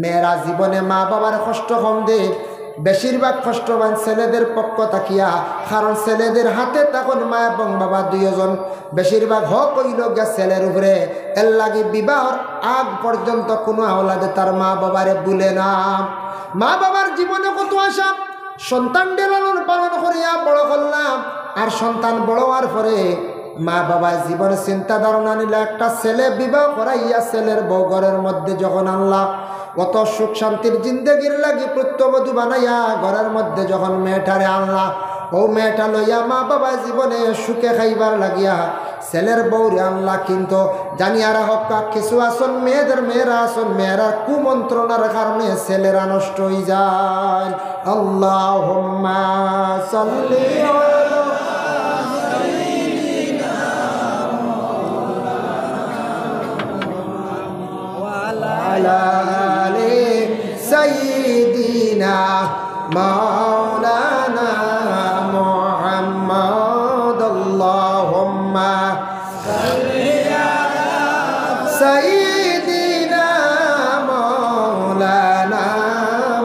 মেয়েরা জীবনে মা বাবারে কষ্ট কম দেয়, বেশিরভাগ কষ্ট পাইন ছেলেদের পক্ষ থাকিয়া, কারণ ছেলেদের হাতে তখন মা এবং বাবা দুইজন, বেশিরভাগ হক অইলো গিয়া ছেলের উপরে। এর লাগি বিবাহর আগ পর্যন্ত কুনু আওলাদে তার মা বাবারে ভুলে না। মা বাবার জীবনে কত আশা, সন্তানরে লালন পালন করিয়া বড় করলাম, আর সন্তান বড় হওয়ার পরে মা বাবার জীবন চিন্তা ধারণা নিলা, একটা ছেলে বিবাহ করাইয়া ছেলের বউ ঘরের মধ্যে যখন আনলা, অত সুখ শান্তির জিন্দেগির লাগি পুত্রবধূ বানাইয়া ঘরের মধ্যে যখন মেয়েটারে আনলা, ও মেয়েটা লইয়া মা বাবা জীবনে সুখে খাইবার লাগিয়া ছেলের বউরে আনলা, কিন্তু জানিয়া রাখউক্কা, কিছু আছইন মেয়েদের, মেয়েরা আছইন, মেয়েরার কুমন্ত্রণার কারণে ছেলেরা নষ্ট অইযায়। আল্লাহুম্মা সাল্লি আলা ওয়া আলা আলি সাইয়্যিদিনা মাওলানা মুহাম্মদ। আল্লাহুম্মা সাইয়্যিদিনা মাওলানা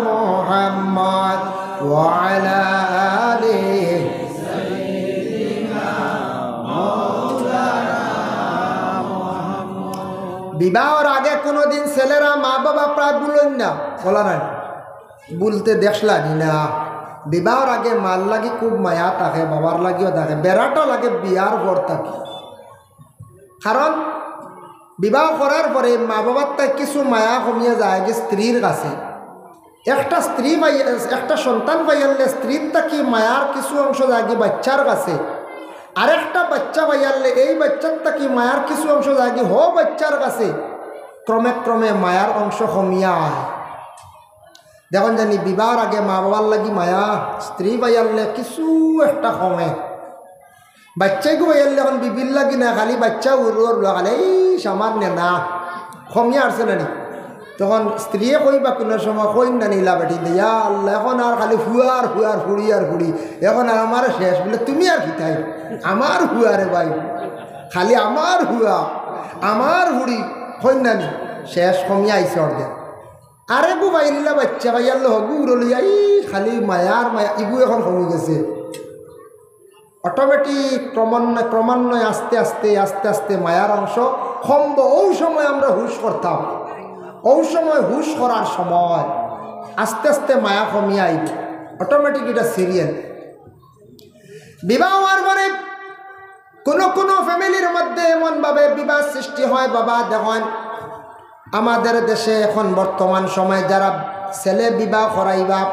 মুহাম্মদ ওয়া আলা আলি। বিবাহর আগে কুনুদিন ছেলেরা মা বাবা প্রায় ভুলইন না, বলা নাই, ভুলতে দেখলানি না। বিবাহর আগে মার লাগি খুব মায়া থাকে, বাবার লাগিও থাকে, বেড়াটা লাগে বিয়ার পর থাকি। কারণ বিবাহ করার পরে মা বাবার তাই কিছু মায়া কমিয়া যায় গি স্ত্রীর কাছে। একটা স্ত্রী পাই-, একটা সন্তান পাইয়ারলে স্ত্রীর থাকি মায়ার কিছু অংশ যায় গি বাচ্চার কাছে। আরেকটা বাচ্চা পাইয়ারলে এই বাচ্চার থাকি মায়ার কিছু অংশ যায় গি হউ বাচ্চার কাছে। ক্রমে ক্রমে মায়ার অংশ কমিয়া আয়। দেখইন জানি বিবাহর আগে মা বাবার লাগি মায়া, স্ত্রী পাইয়ারলে কিছু একটা কমে। বাচ্চাইগু পাইয়ারলে এখন বিবির লাগি না, খালি বাচ্চা উরু উরু খালি, এই সামান্য না, কমিয়া আরছে না নি? তখন স্ত্রীয়ে কইবা কুনু সময়, "কইন না নি ইলা বেটিন্তে, ইয়া আল্লাহ, এখন আর খালি ফুয়া আর ফুয়া আর ফুড়ি আর ফুড়ি, এখন আর আমার শেষ।" বলে, "তুমি আর কিতা, আমার ফুয়া রে ভাই, খালি আমার ফুয়া, আমার ফুড়ি, কইন না নি, শেষ কমিয়া আইছে অর্ধেক।" আরে গু ভাই, ইলা বাচ্চা ভাই, আল্লাহ গু উড়ো লইয়া, ই খালি মায়ার মায়া, ইগু এখন কমি গেছে। অটোমেটিক ক্রমান্বয়ে, ক্রমান্বয়ে আস্তে আস্তে, আস্তে আস্তে মায়ার অংশ কমবো। অউ সময় আমরা হুশ করতাম, অউ সময় হুশ করার সময় আস্তে আস্তে মায়া কমিয়া আইবো, অটোমেটিক ইটা সিরিয়াল। বিবাহ হওয়ার পরে কুনু কুনু ফ্যামিলির মধ্যে এমন ভাবে বিবাদ সৃষ্টি হয়, বাবা দেখইন, আমাদের দেশে এখন বর্তমান সময়ে যারা ছেলে বিবাহ করাইবা,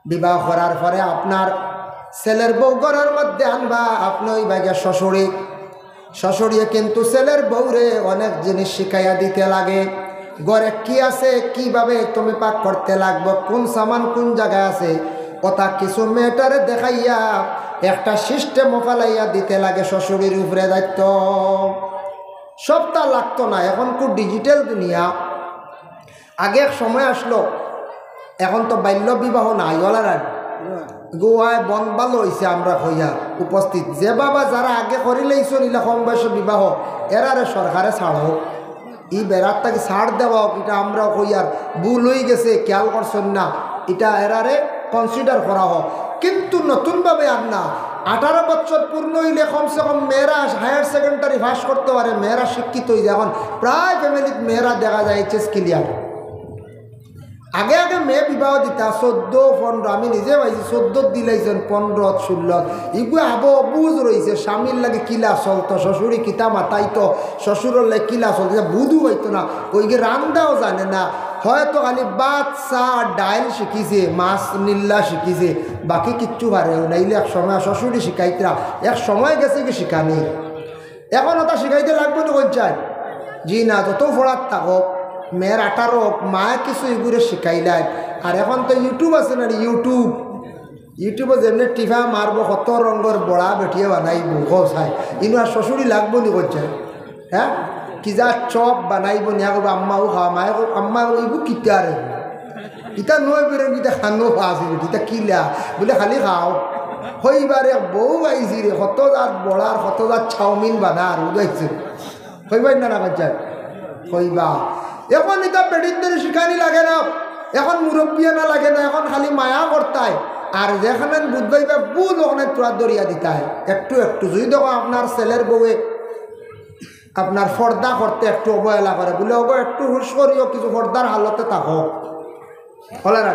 বিবাহ করার পরে আপনার ছেলের বউ ঘরর মধ্যে আনবা, আপনে অইবা গিয়া শ্বশুরি। শ্বশুরিয়ে কিন্তু ছেলের বউরে অনেক জিনিস শিখাইয়া দিতে লাগে। ঘরে কি আছে, কিভাবে তুমি পাক করতে লাগবো, কুন সামান কুন জাগায় আছে, অতা কিছু মেয়েটারে দেখাইয়া একটা সিস্টেমও ফালাইয়া দিতে লাগে শ্বশুরির উপরে দায়িত্ব। সবতা লাগতো না, এখন খুব ডিজিটাল দুনিয়া। আগে এক সময় আসলো, এখন তো বাল্য বিবাহ নাই, ওলা নাই। গোয়ায় বন্ধ ভালো অইছে, আমরা কইয়ার উপস্থিত। যে বাবা যারা আগে করিলাইছইন ইলা কম বয়সে বিবাহ, এরারে সরকারে ছাড়ো। ই বেড়ার তাকি ছাড় দেওয়া হোক, ইটা আমরাও কইয়ার ভুল অইগেছে, খেয়াল করছইন না, ইটা এরারে কনসিডার করা হোক। কিন্তু নতুনভাবে আর না, আঠারো বছর পূর্ণ অইলে কমসে কম মেয়েরা হায়ার সেকেন্ডারি পাস করতে পারে, মেয়েরা শিক্ষিত অইযায়। এখন প্রায় ফ্যামিলিত মেয়েরা দেখা যায় এইচএস ক্লিয়ার। আগে আগে মেয়ে বিবাহ দিতা চৌদ্দ, পনেরো, আমি নিজে পাইছি, চৌদ্দ দিলাইছইন, পনেরো, ষোলো। ইগু আবো বুঝ রইছে, স্বামীর লাগি কিলা চলতো, শ্বশুরি কিতা মাতাইতো, শ্বশুরর লাগি কিলা চলতো, ইটা বুঝও পাইতো না। অইগে রান্দাও জানে না, হয়তো খালি ভাত, চা, ডাইল শিখিছে, মাছ নিল্লা শিখিছে, বাকি কিচ্ছু পারেও না। ইলে এক সময় শ্বশুরি শিখাইতরা, এক সময় গেছে গি শিখানি। এখন অতা শিখাইতে লাগবো নি কইন চাই? জি না, যত পড়ার থাকো, মেয়ের আঠারো হোক, মায়ে কিছু ইগুরে শিখাইলায়। আর এখন তো YouTube আছে না, YouTube, YouTube-ও যেমনে টিপা মারবো, কত রঙর বড়া বেটিয়ে বানাইবো, কও চাই। ইনো আর শ্বশুরি লাগবো নি কইন চাই? হ্যাঁ, কি যা চপ বানাইবো, নিয়া কইবো, "আম্মাও খাও", মায়ে কইবো, "আম্মা, ইগু কিতা রে?" ইতা নয় বেরোন, ইতা খানো পাস বেটি, ইতা কিলা? বলে, "খালি খাও।" কইবার এক বউ আইছি রে, কত জাত বড়ার, কত জাত চাউমিন বানার, বুঝাইছে? কইবায় না, না কইন চাই? কইবা। এখন ইতা বেটিন্তরে শিখানি লাগে না, এখন মুরব্বিয়ানা লাগে না, এখন খালি মায়া করতায়। আর যেখানে বুঝবাইবা ভুল, ওখানে তুরা ধরিয়া দিতায়। একটু একটু যদি দেখো আপনার ছেলের বউয়ে আপনার পর্দা করতে একটু অবহেলা করে, বলে, "ওগো, একটু হুশ করিও, কিছু পর্দার হালতে থাকো।" বলে না,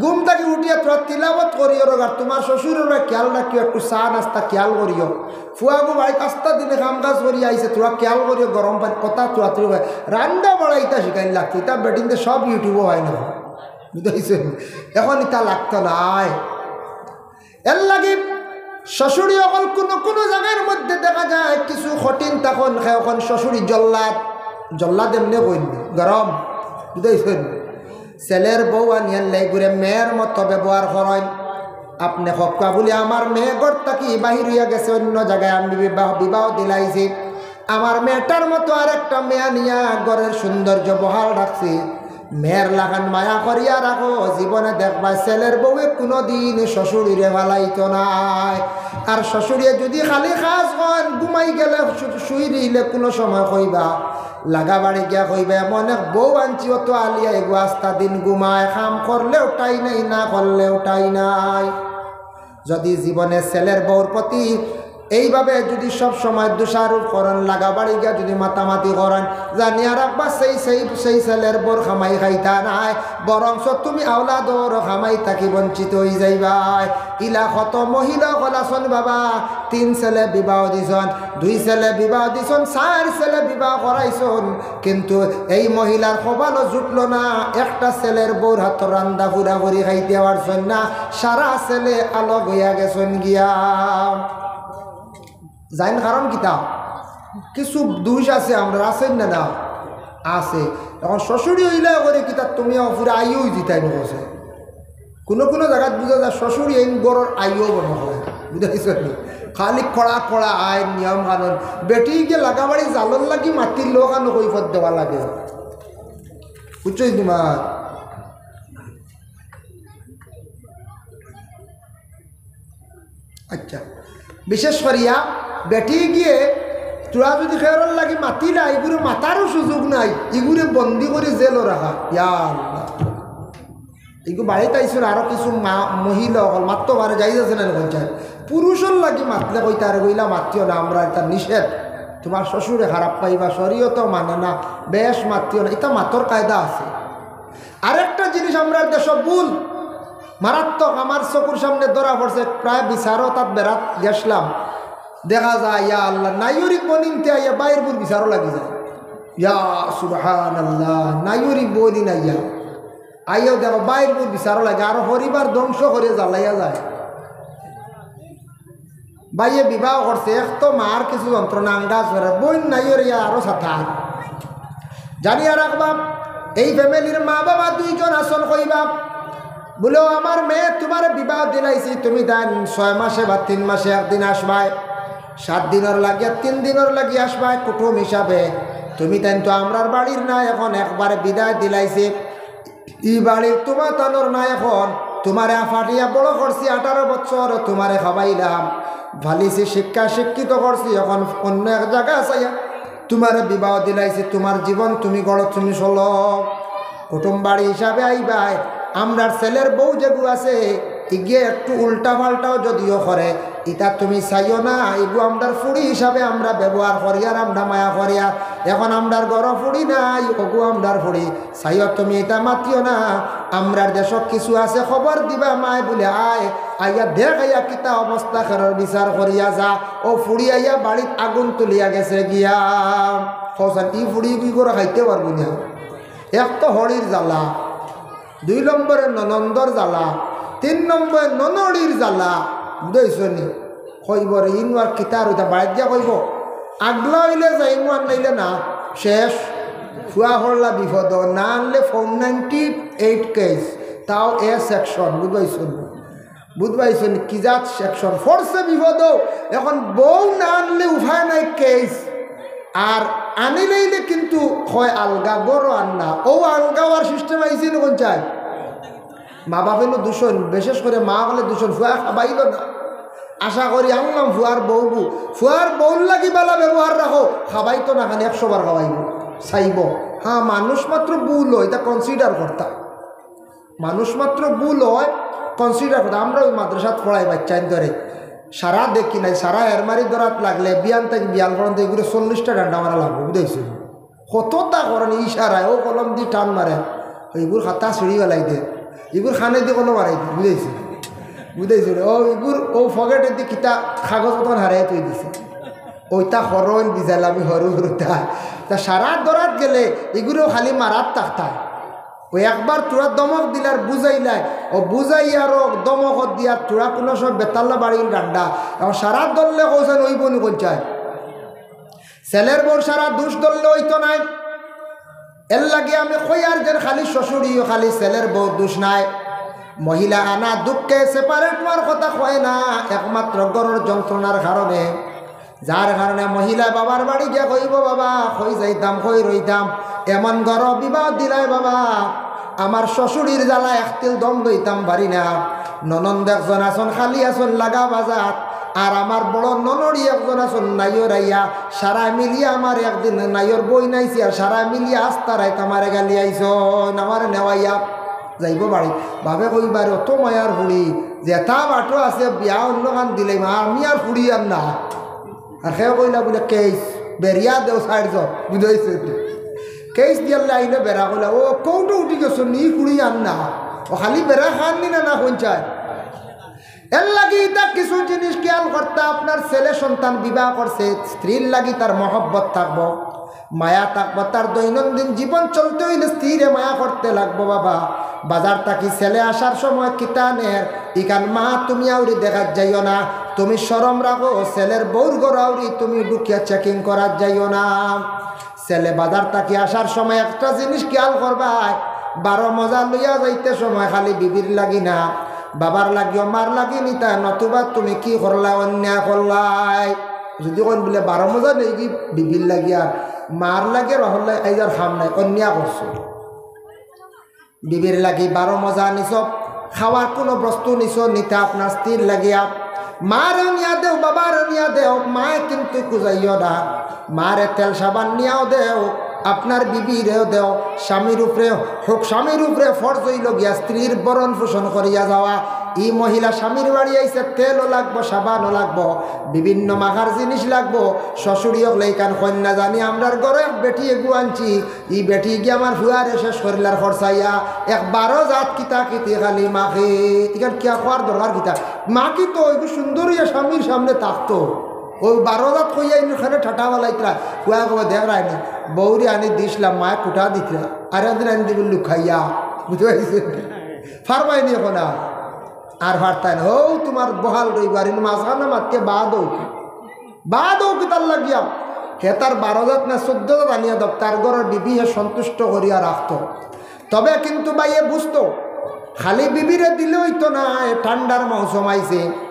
ঘুম থাকি উঠিয়া তুরা তিলাওয়াত করিও রোগ, আর তুমার শ্বশুরর খেয়াল রাখিও, একটু চা নাস্তা খেয়াল করিও। ফুয়াগু ভাই আস্তা দিনে কাম কাজ করিয়া আইছে, তুরা খেয়াল করিও, গরম পানি কথা তুরা তুরি হয়। রান্দা বাড়া ইতা শিখাইন লাগতো, ইতা বেটিন্তে সব YouTube-ও হয় না, বুঝাইছে? এখন ইতা লাগতো নায়। এর লাগি শ্বশুরি অকল কুনু কুনু জাগার মধ্যে দেখা যায় কিছু কঠিন, তখন কেউ কন শ্বশুরি জল্লাদ, জল্লাদ এমনে কইন, গরম, বুঝাইছইন? ছেলের বউ আনিয়া লেগুরে মেয়ের মতো ব্যবহার করইন। আপনে হক্কা বলি আমার মেয়ে ঘর থাকি বাহির অইয়া গেছে অন্য জাগায়, আমি বিবাহ, বিবাহ দিলাইছি। আমার মেয়েটার মতো আরেকটা মেয়ে আনিয়া ঘরের সৌন্দর্য বহাল রাখছি। মেয়ের লাখান মায়া করিয়া রাখো, জীবনে দেখবায় ছেলের বউয়ে কুনুদিন শ্বশুরিরে ফালাইতো নায়। আর শ্বশুরিয়ে যুদি খালি কাজ কইন, ঘুমাই গেলে শু-, শুই রইলে কুনু সময় কইবা, লাগা বাড়ি গিয়া কইবা, "এমন এক বউ আনছি, অতো আলিয়া এগু আস্তা দিন ঘুমায়, কাম করলেও ঠাই নাই, না করলেও ঠাই নাই।" যুদি জীবনে ছেলের বউর প্রতি এইভাবে যুদি সব সময় দোষারোপ করইন, লাগা বাড়ি গিয়া যুদি মাতামাতি করইন, জানিয়া রাখবা, সেই, সেই, সেই ছেলের বউর কামাই খাইতা নায়, বরঞ্চ তুমি আওলাদর কামাই থাকি বঞ্চিত অইযাইবায়। ইলা কত মহিলা অকল আছইন বাবা, তিন ছেলে বিবাহ দিছইন, দুই ছেলে বিবাহ দিছইন, চাইর ছেলে বিবাহ করাইছইন, কিন্তু এই মহিলার কপালো জুটলো না, একটা ছেলের বউর হাতো রান্দা পুরা করি খাইতে পারছইন না, সারা ছেলে আলগ অইয়া গেছইন গিয়া। যাইন কারণ কিতা? কিছু দুষ আছে আমরার, আছে না, না? আছে। এখন শ্বশুরি অইলা করি কিতা, তুমি পুরা আইও দিতায় নি কইছে। কুনু কুনু জাগাত বুঝা যায় শ্বশুরি এইন ঘরর আইও মনে হয়, বুঝাইছো নি? খালি কড়া কড়া আইন, নিয়ম কানুন। বেটি গিয়া লাগা বাড়ি জালর লাগি মাতির লোক আনো কই পথ দেওয়া লাগে। বুঝছো নি তুমার? আচ্ছা, বিশেষ করিয়া বেটি গিয়ে তোরা যদি খেয়াল লাগি মাতিলা, ইগুরে মাতারও সুযোগ নাই, ইগুরে বন্দি করি জেলো রাখা। ইয়া আল্লাহ, ইগু বাড়িত আইছইন আরো কিছু মা-, মহিলা অকল, মাততো পারে, জায়েজ আছে না, এরকম চাই। পুরুষর লাগি মাতলে কইতা, "আরে গইলা মাতিও না, আমরা এটা নিষেধ, তুমার শ্বশুরে খারাপ পাইবা, শরীয়তও মানে না, বেশ মাতিও না।" ইতা মাতর কায়দা আছে। আরেকটা জিনিস আমরার দেশো ভুল, মারাত্মক, আমার চকুর সামনে ধরা পড়ছে, প্রায় বিচারো তাত বেড়াত গেছলাম, দেখা যায়, ইয়া আল্লাহ, নাইওরি বইনিন্তে আইয়া বাইর বুর বিচারো লাগি যায়। ইয়া সুবহানাল্লাহ, নাইওরি বইনিন আইয়া আইয়াও দেখো, বাইর বুর বিচারও লাগে, আরো পরিবার ধ্বংস করে জ্বালাইয়া যায়। ভাইয়ে বিবাহ করছে, এক তো মার কিছু যন্ত্রণা, আঙ্গাজ করে, বইন নাই ওরে, আরো সাতা। জানিয়া রাখবা, এই ফ্যামিলির মা বাবা দুইজন আছইন, কইবা, বুলে, "ও আমার মেয়ে, তুমারে বিবাহ দিলাইছি, তুমি তাইন ছয় মাসে বা তিন মাসে একদিন আসবায়, সাত দিনর লাগিয়া, তিন দিনর লাগি আসবায় কুটুম হিসাবে, তুমি তাইন তো আমরার বাড়ির না, এখন একবারে বিদায় দিলাইছি।" ই বাড়ির তুমা তানর না এখন, তুমারে আফাটিয়া বড় করছি আঠারো বছর, তুমারে খাবাইলাম, ফালিছি, শিক্ষা শিক্ষিত করছি, এখন অন্য এক জাগা চাইয়া তুমারে বিবাহ দিলাইছি, তুমার জীবন তুমি গড়ো, তুমি চলো। কুটুম বাড়ি হিসাবে আইবায়, আমরার ছেলের বউ যেগু আছে, ইগিয়ে একটু উল্টা পাল্টাও যদিও করে, ইতা তুমি চাইও না, ইগু আমরার ফুড়ি হিসাবে আমরা ব্যবহার করিয়ার, আমরা মায়া করিয়ার। এখন আমরার ঘরো ফুড়ি নাই, ওগু আমরার ফুড়ি। চাইও তুমি ইতা মাতিও না। আমরার দেশো কিছু আছে, খবর দিবা মায় বুলে, আয়, আইয়া দেখ, আইয়া কিতা অবস্থা, খেরর বিচার করিয়া যা। ও ফুড়ি আইয়া বাড়িত আগুন তুলিয়া গেছে গিয়া। কওছাইন, ই ফুড়ি কি করে খাইতে পারবো না? এক তো হড়ির জ্বালা, দুই নম্বরে ননন্দর জ্বালা, তিন নম্বরে ননড়ির জ্বালা, বুঝাইছো নি? কইব রে, ইনু আর কিতা আর ওইটা বাড়িত গিয়া কইব, আগলা অইলে যাইমু আর নাইলে না, শেষ। ফুয়া হরলা বিপদ, না আনলে ফোর নাইনটি এইট কেস, তাও এ সেকশন, বুঝাইছো নি? বুঝবাইছইন নি? কি জাত সেকশন? ফড়ছে বিপদো, এখন বউ না আনলে উপায় নাই, কেস। আর আনিলেইলে কিন্তু হয় আলগা, ঘরো আর না। ও আলগা অওয়ার সিস্টেম আইছে নি কুন চাই? মা বাপে নো দুষইন, বিশেষ করে মা অকলে দুষইন, ফুয়া খাবাইল না। আশা করি আনলাম ফুয়ার বউগু, ফুয়ার বউর লাগি বালা ব্যবহার রাখো, খাবাইতো না, খালি একশো বার খাবাইব, চাইব। হ্যাঁ, মানুষ মাত্র ভুল অয়, ইতা কনসিডার করতা। মানুষ মাত্র ভুল অয়, কনসিডার করতা। আমরা ওই মাদ্রাসাত পড়াই বাচ্চাইন্তরে, সারা দেখি নাই, সারা এরমারি ধরাত লাগলে বিয়ান থাকি বিয়াল পর্যন্ত এগুলো চল্লিশটা ডান্ডা মারা লাগবো, বুঝাইছো? কততা করেন ইশারায়, ও কলম দি টান মারে, ওইগুর খাতা ছিঁড়ি বেলাই দে, এগুর খানে দি কলম হারাই দে, বুঝাইছো? বুঝাইছো রে? ও এগুর ও পকেটে দি কিতা কাগজ কতক্ষণ হারাই থই দিছে, ওইটা হরইন বিজাল আমি হরু হরুতা। তা সারা ধরাত গেলে এগুলো খালি মারাত থাকতায়। ও একবার তোরা দমক দিলার বুঝাইলায়, ও বুঝাইয়ার ও দমক দিয়ার তোরা কোনো সময় বেতাল্লা বাড়িল ডান্ডা। এখন সারা ধরলে কৌশল ওই বনু কোন চায়? ছেলের বউর সারা দুষ ধরলে ওই তো নাই। এর লাগি আমি কই আর যেন খালি শ্বশুরিও খালি ছেলের বউ দুষ নাই। মহিলা আনা দুঃখে সেপারেট হওয়ার কথা কয় না, একমাত্র ঘরর যন্ত্রণার কারণে। যার কারণে মহিলা বাবার বাড়ি গিয়া কইব, "বাবা, কই যাইতাম, কই রইতাম, এমন ঘরো বিবাহ দিলায় বাবা, আমার শ্বশুরির জ্বালা একতিল দম দইতাম পারি না।" ননন্দ একজন আছইন, খালি আছইন লাগা বাজাত, আর আমার বড় ননড়ি একজন আছইন, নাইও রাইয়া, সারা মিলিয়া আমার একদিন নাইওর বই নাইছি, আর সারা মিলিয়া আস্তা রাইত আমারে গালি আইছইন, আমারে নেওয়াইয়া যাইব বাড়ি। বাপে কইবা রে, অত মায়ার ফুড়ি, যেটা বাটো আছে বিয়া অন্য খান দিলে, আমি আর ফুড়ি আর না। আর কেউ কইলা বুলে, "কেস, বেরিয়া দেও, ছাড় যাও", বুঝাইছে তো। কেস দিয়ার লাইনে বেড়া কইলা, "ও, কোর্টে উঠি গেছো নি, ফুড়ি আর না।" ও খালি বেড়া খান নি না, না কোন চায়? এর লাগি ইতা কিছু জিনিস খেয়াল করতা, আপনার ছেলে সন্তান বিবাহ করছে, স্ত্রীর লাগি তার মহব্বত থাকবো, মায়া থাকবো, তার দৈনন্দিন জীবন চলতে অইলে স্ত্রীরে মায়া করতে লাগবো বাবা। বাজার থাকি ছেলে আসার সময় কিতা নের, ইখান মা তুমি আউরি দেখাত যাইও না, তুমি শরম রাখো, ছেলের বউর ঘর আউরি তুমি ঢুকিয়া চেকিং করাত যাইও না। ছেলে বাজার থাকি আসার সময় একটা জিনিস খেয়াল করবায়, বারো মজা লইয়া যাইতে সময় খালি বিবির লাগি না, বাবার লাগিও, মার লাগি নিতা, নতুবা তুমি কি করলায়, অন্যায় করলায়। যদি কইন বুলে বারো মজা নেই কি বিবির লাগি আর মার লাগি আর বাপর লাগি, আইজ আর কাম নাই, অন্যায় করছো। বিবির লাগি বারো মজা নিছ, খাওয়ার কুনু বস্তু নিছ, নিতা আপনার স্ত্রীর লাগিয়া। মারে নিয়া দেও, বাবারে নিয়া দেও, মায় কিন্তু খুজাইও না। মারে তেল সাবান নিয়াও দেও, আপনার বিবিরেও দেও। স্বামীর উপরে হক, স্বামীর উপরে ফরজ অইলো গিয়া স্ত্রীর ভরণ পোষণ করিয়া যাওয়া। ই মহিলা স্বামীর বাড়ি আইছে, তেলও লাগবো, সাবানও লাগবো, বিভিন্ন মাখার জিনিস লাগবো। শ্বশুরি অকলে ইখান কইন না জানি, আমরার ঘরো এক বেটি এগু আনছি, ই বেটি গিয়া আমার ফুয়ারে শেষ করিলার খরচাইয়া, এক বারো জাত কিতা কিতি খালি মাখে। ইখান কিয়া কওয়ার দরকার কিতা? মাখি তো অইগু সুন্দর অইয়া স্বামীর সামনে থাকতো। অউ বারো জাত কইয়া ইনু খানে ঠাটা বালাইতরা। ফুয়ায় কইবো, "দেখরায়নি, বউরে আনি দিছলাম, মায় কুটা দিতরা, আর একদিন আনি দিবো লুকাইয়া।" বুঝতে পারছো? পারবায়নি অখন আর। আর পারতায় না। হউ তুমার বহাল রইবো, আর ইনু মাঝখানো মাতকে বাদ অউক। বাদ অউক কিতার লাগিয়া? হে তার বারো জাত না চৌদ্দ জাত আনিয়া দেউক, তার ঘরর বিবিরে সন্তুষ্ট করিয়া রাখতো। তবে কিন্তু ভাইয়ে বুঝতো, খালি বিবিরে দিলে অইতো না, এ ঠান্ডার মৌসুম আইছে।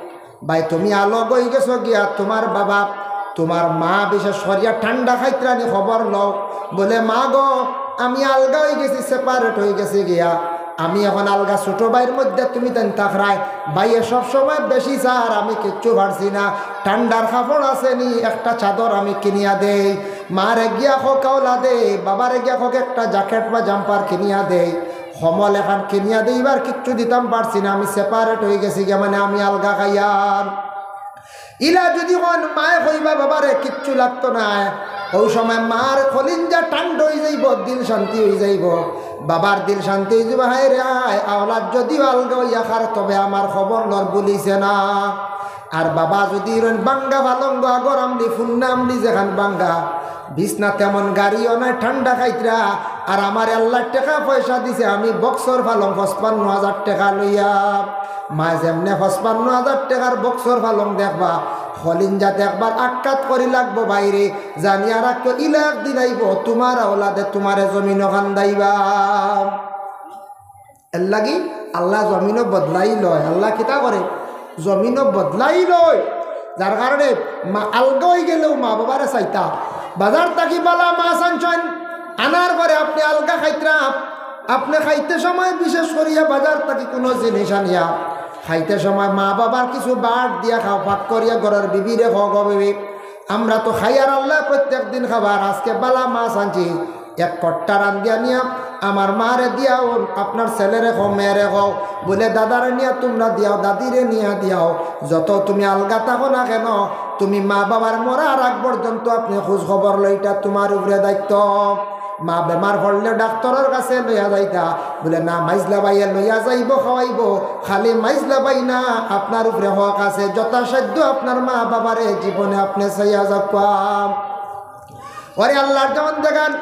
ভাই, তুমি আলগ অইগেছো গিয়া, তুমার বাবা, তুমার মা বিশেষ করিয়া ঠান্ডা খাইতরানি খবর লও। বলে, "মা গো, আমি আলগা অইগেছি, separate অইগেছি গিয়া, আমি অখন আলগা ছোট ভাইর মধ্যে তুমি তাইন থাকরায়।" ভাইয়ে সব সময় বেশি চার, "আমি কিচ্ছু পারছি না, ঠান্ডার কাপড় আছে নি, একটা চাদর আমি কিনিয়া দেই।" মারে গিয়া কউক আওলাদে, বাবারে গিয়া কউক একটা jacket বা jumper কিনিয়া দেই। কম্বল এখান কিনিয়া দেই, ইবার কিচ্ছু দিতাম পারছি না, আমি separate অইগেছি গিয়া, মানে আমি আলগা খাইয়ার। ইলা যুদি কইন, মায়ে কইবা, "বাবারে কিচ্ছু লাগতো নায়।" অউ সময় মার কলিঞ্জা ঠান্ডা অইযাইবো, দিল শান্তি অইযাইবো, বাবার দিল শান্তি অইযাইবো। "হায় রে হায়, আওলাদ যুদিও আলগা অইয়া খার, তবে আমার খবর লর ভুলিছে না।" আর বাবা যুদি রইন ভাঙ্গা পালঙ্গ, আগর আমলি, ফুন্না আমলি যেখান ভাঙ্গা, বিছনা তেমন গাড়িও নাই, ঠান্ডা খাইতরা। আর আমারে আল্লায় টেকা পয়সা দিছে, আমি বক্সর পালং পঁচপান্ন হাজার টেকা লইয়া। মায় যেমনে পঁচপান্ন হাজার টেকার বক্সর পালং দেখবা, কলিঞ্জাত একবার আঘাত করি লাগবো ভাইরে, জানিয়া রাখিও, ইলা একদিন আইবো, তুমার আওলাদে তুমারে জমিনো কান্দাইবা। এরলাগি আল্লায় জমিনো বদলাই লয়। আল্লায় কিতা করে? জমিনো বদলাই লয়। যার কারণে মা আলগা অইগেলেও মা বাবারে চাইতা। বাজার থাকি বালা মাছ আনছইন, আনার পরে আপনে আলগা খাইতরা, আপনে খাইতে সময় বিশেষ করিয়া বাজার থাকি কুনু জিনিস আনিয়া খাইতে সময় মা বাবার কিছু বাট দিয়া খাও, ফাক করিয়া ঘরর বিবিরে কও, "গো বিবি, আমরা তো খাইয়ার, আল্লায় প্রত্যেক দিন খাবার, আজকে বালা মাছ আনছি, এক কট্টা রান্দিয়া নিয়া আমার মারে দিয়াও, আপনার ছেলেরে কও, মেয়েরে কও, বলে দাদারে নিয়া তুমরা দিয়াও, দাদিরে নিয়া দিয়াও, যত তুমি আলগা থাকো না কেন, তুমি মা বাবার মরার আগ পর্যন্ত আপনে খোঁজ খবর লইতা, তুমার উপরে দায়িত্ব।" মা বেমার পড়লে ডাক্তরর কাছে লইয়া যাইতা, বলে, "না, মাইজলা ভাইয়ে লইয়া যাইবো, খাওয়াইবো, খালি মাইজলা ভাই না, আপনার উপরে হক আছে, যথাসাধ্য আপনার মা বাবারে জীবনে আপনে চাইয়া যাউক্কা।" ওরে আল্লার বন্দেগান,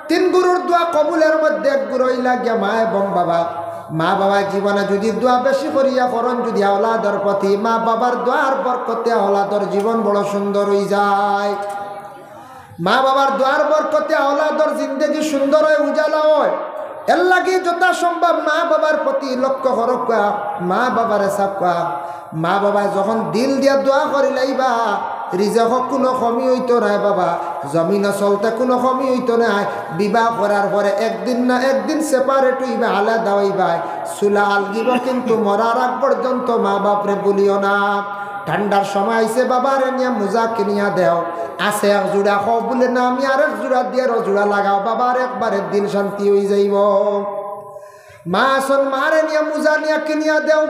তিন গুরুর দোয়া কবুলের মধ্যে এক গুরু অইলা গিয়া মা এবং বাবা। মা বাবা জীবনে যুদি দোয়া বেশি করিয়া করইন, যুদি আওলাদর প্রতি, মা বাবার দোয়ার বরকতে আওলাদর জীবন বড় সুন্দর অইযায়। মা বাবার দোয়ার বরকতে আওলাদর জিন্দেগি সুন্দর অয়, উজালা অয়। এরলাগি যথাসম্ভব মা বাবার প্রতি লক্ষ্য করউক্কা, মা বাবারে চাউক্কা। মা বাবায় যখন দিল দিয়া দোয়া করিলাইবা, রিজেকো কুনু কমি অইতো নায় বাবা, জমিনো চলতে কুনু কমি অইতো নায়। বিবাহ করার পরে একদিন না একদিন separate অইবা, আলাদা অইবা, চুলা আলগিবো, কিন্তু মরার আগ পর্যন্ত মা বাপরে ভুলিও না। ঠান্ডার সময় আইছে, বাবারে নিয়া মুজা কিনিয়া দেও, আছে এক জুড়া, কও বলে, "না, আমি আরেক জুড়া দিয়ার, অউ জুড়া লাগাও, বাবার একবারে দিল শান্তি অইযাইবো।" মা আছইন, মারে নিয়া মুজা নিয়া কিনিয়া দেও,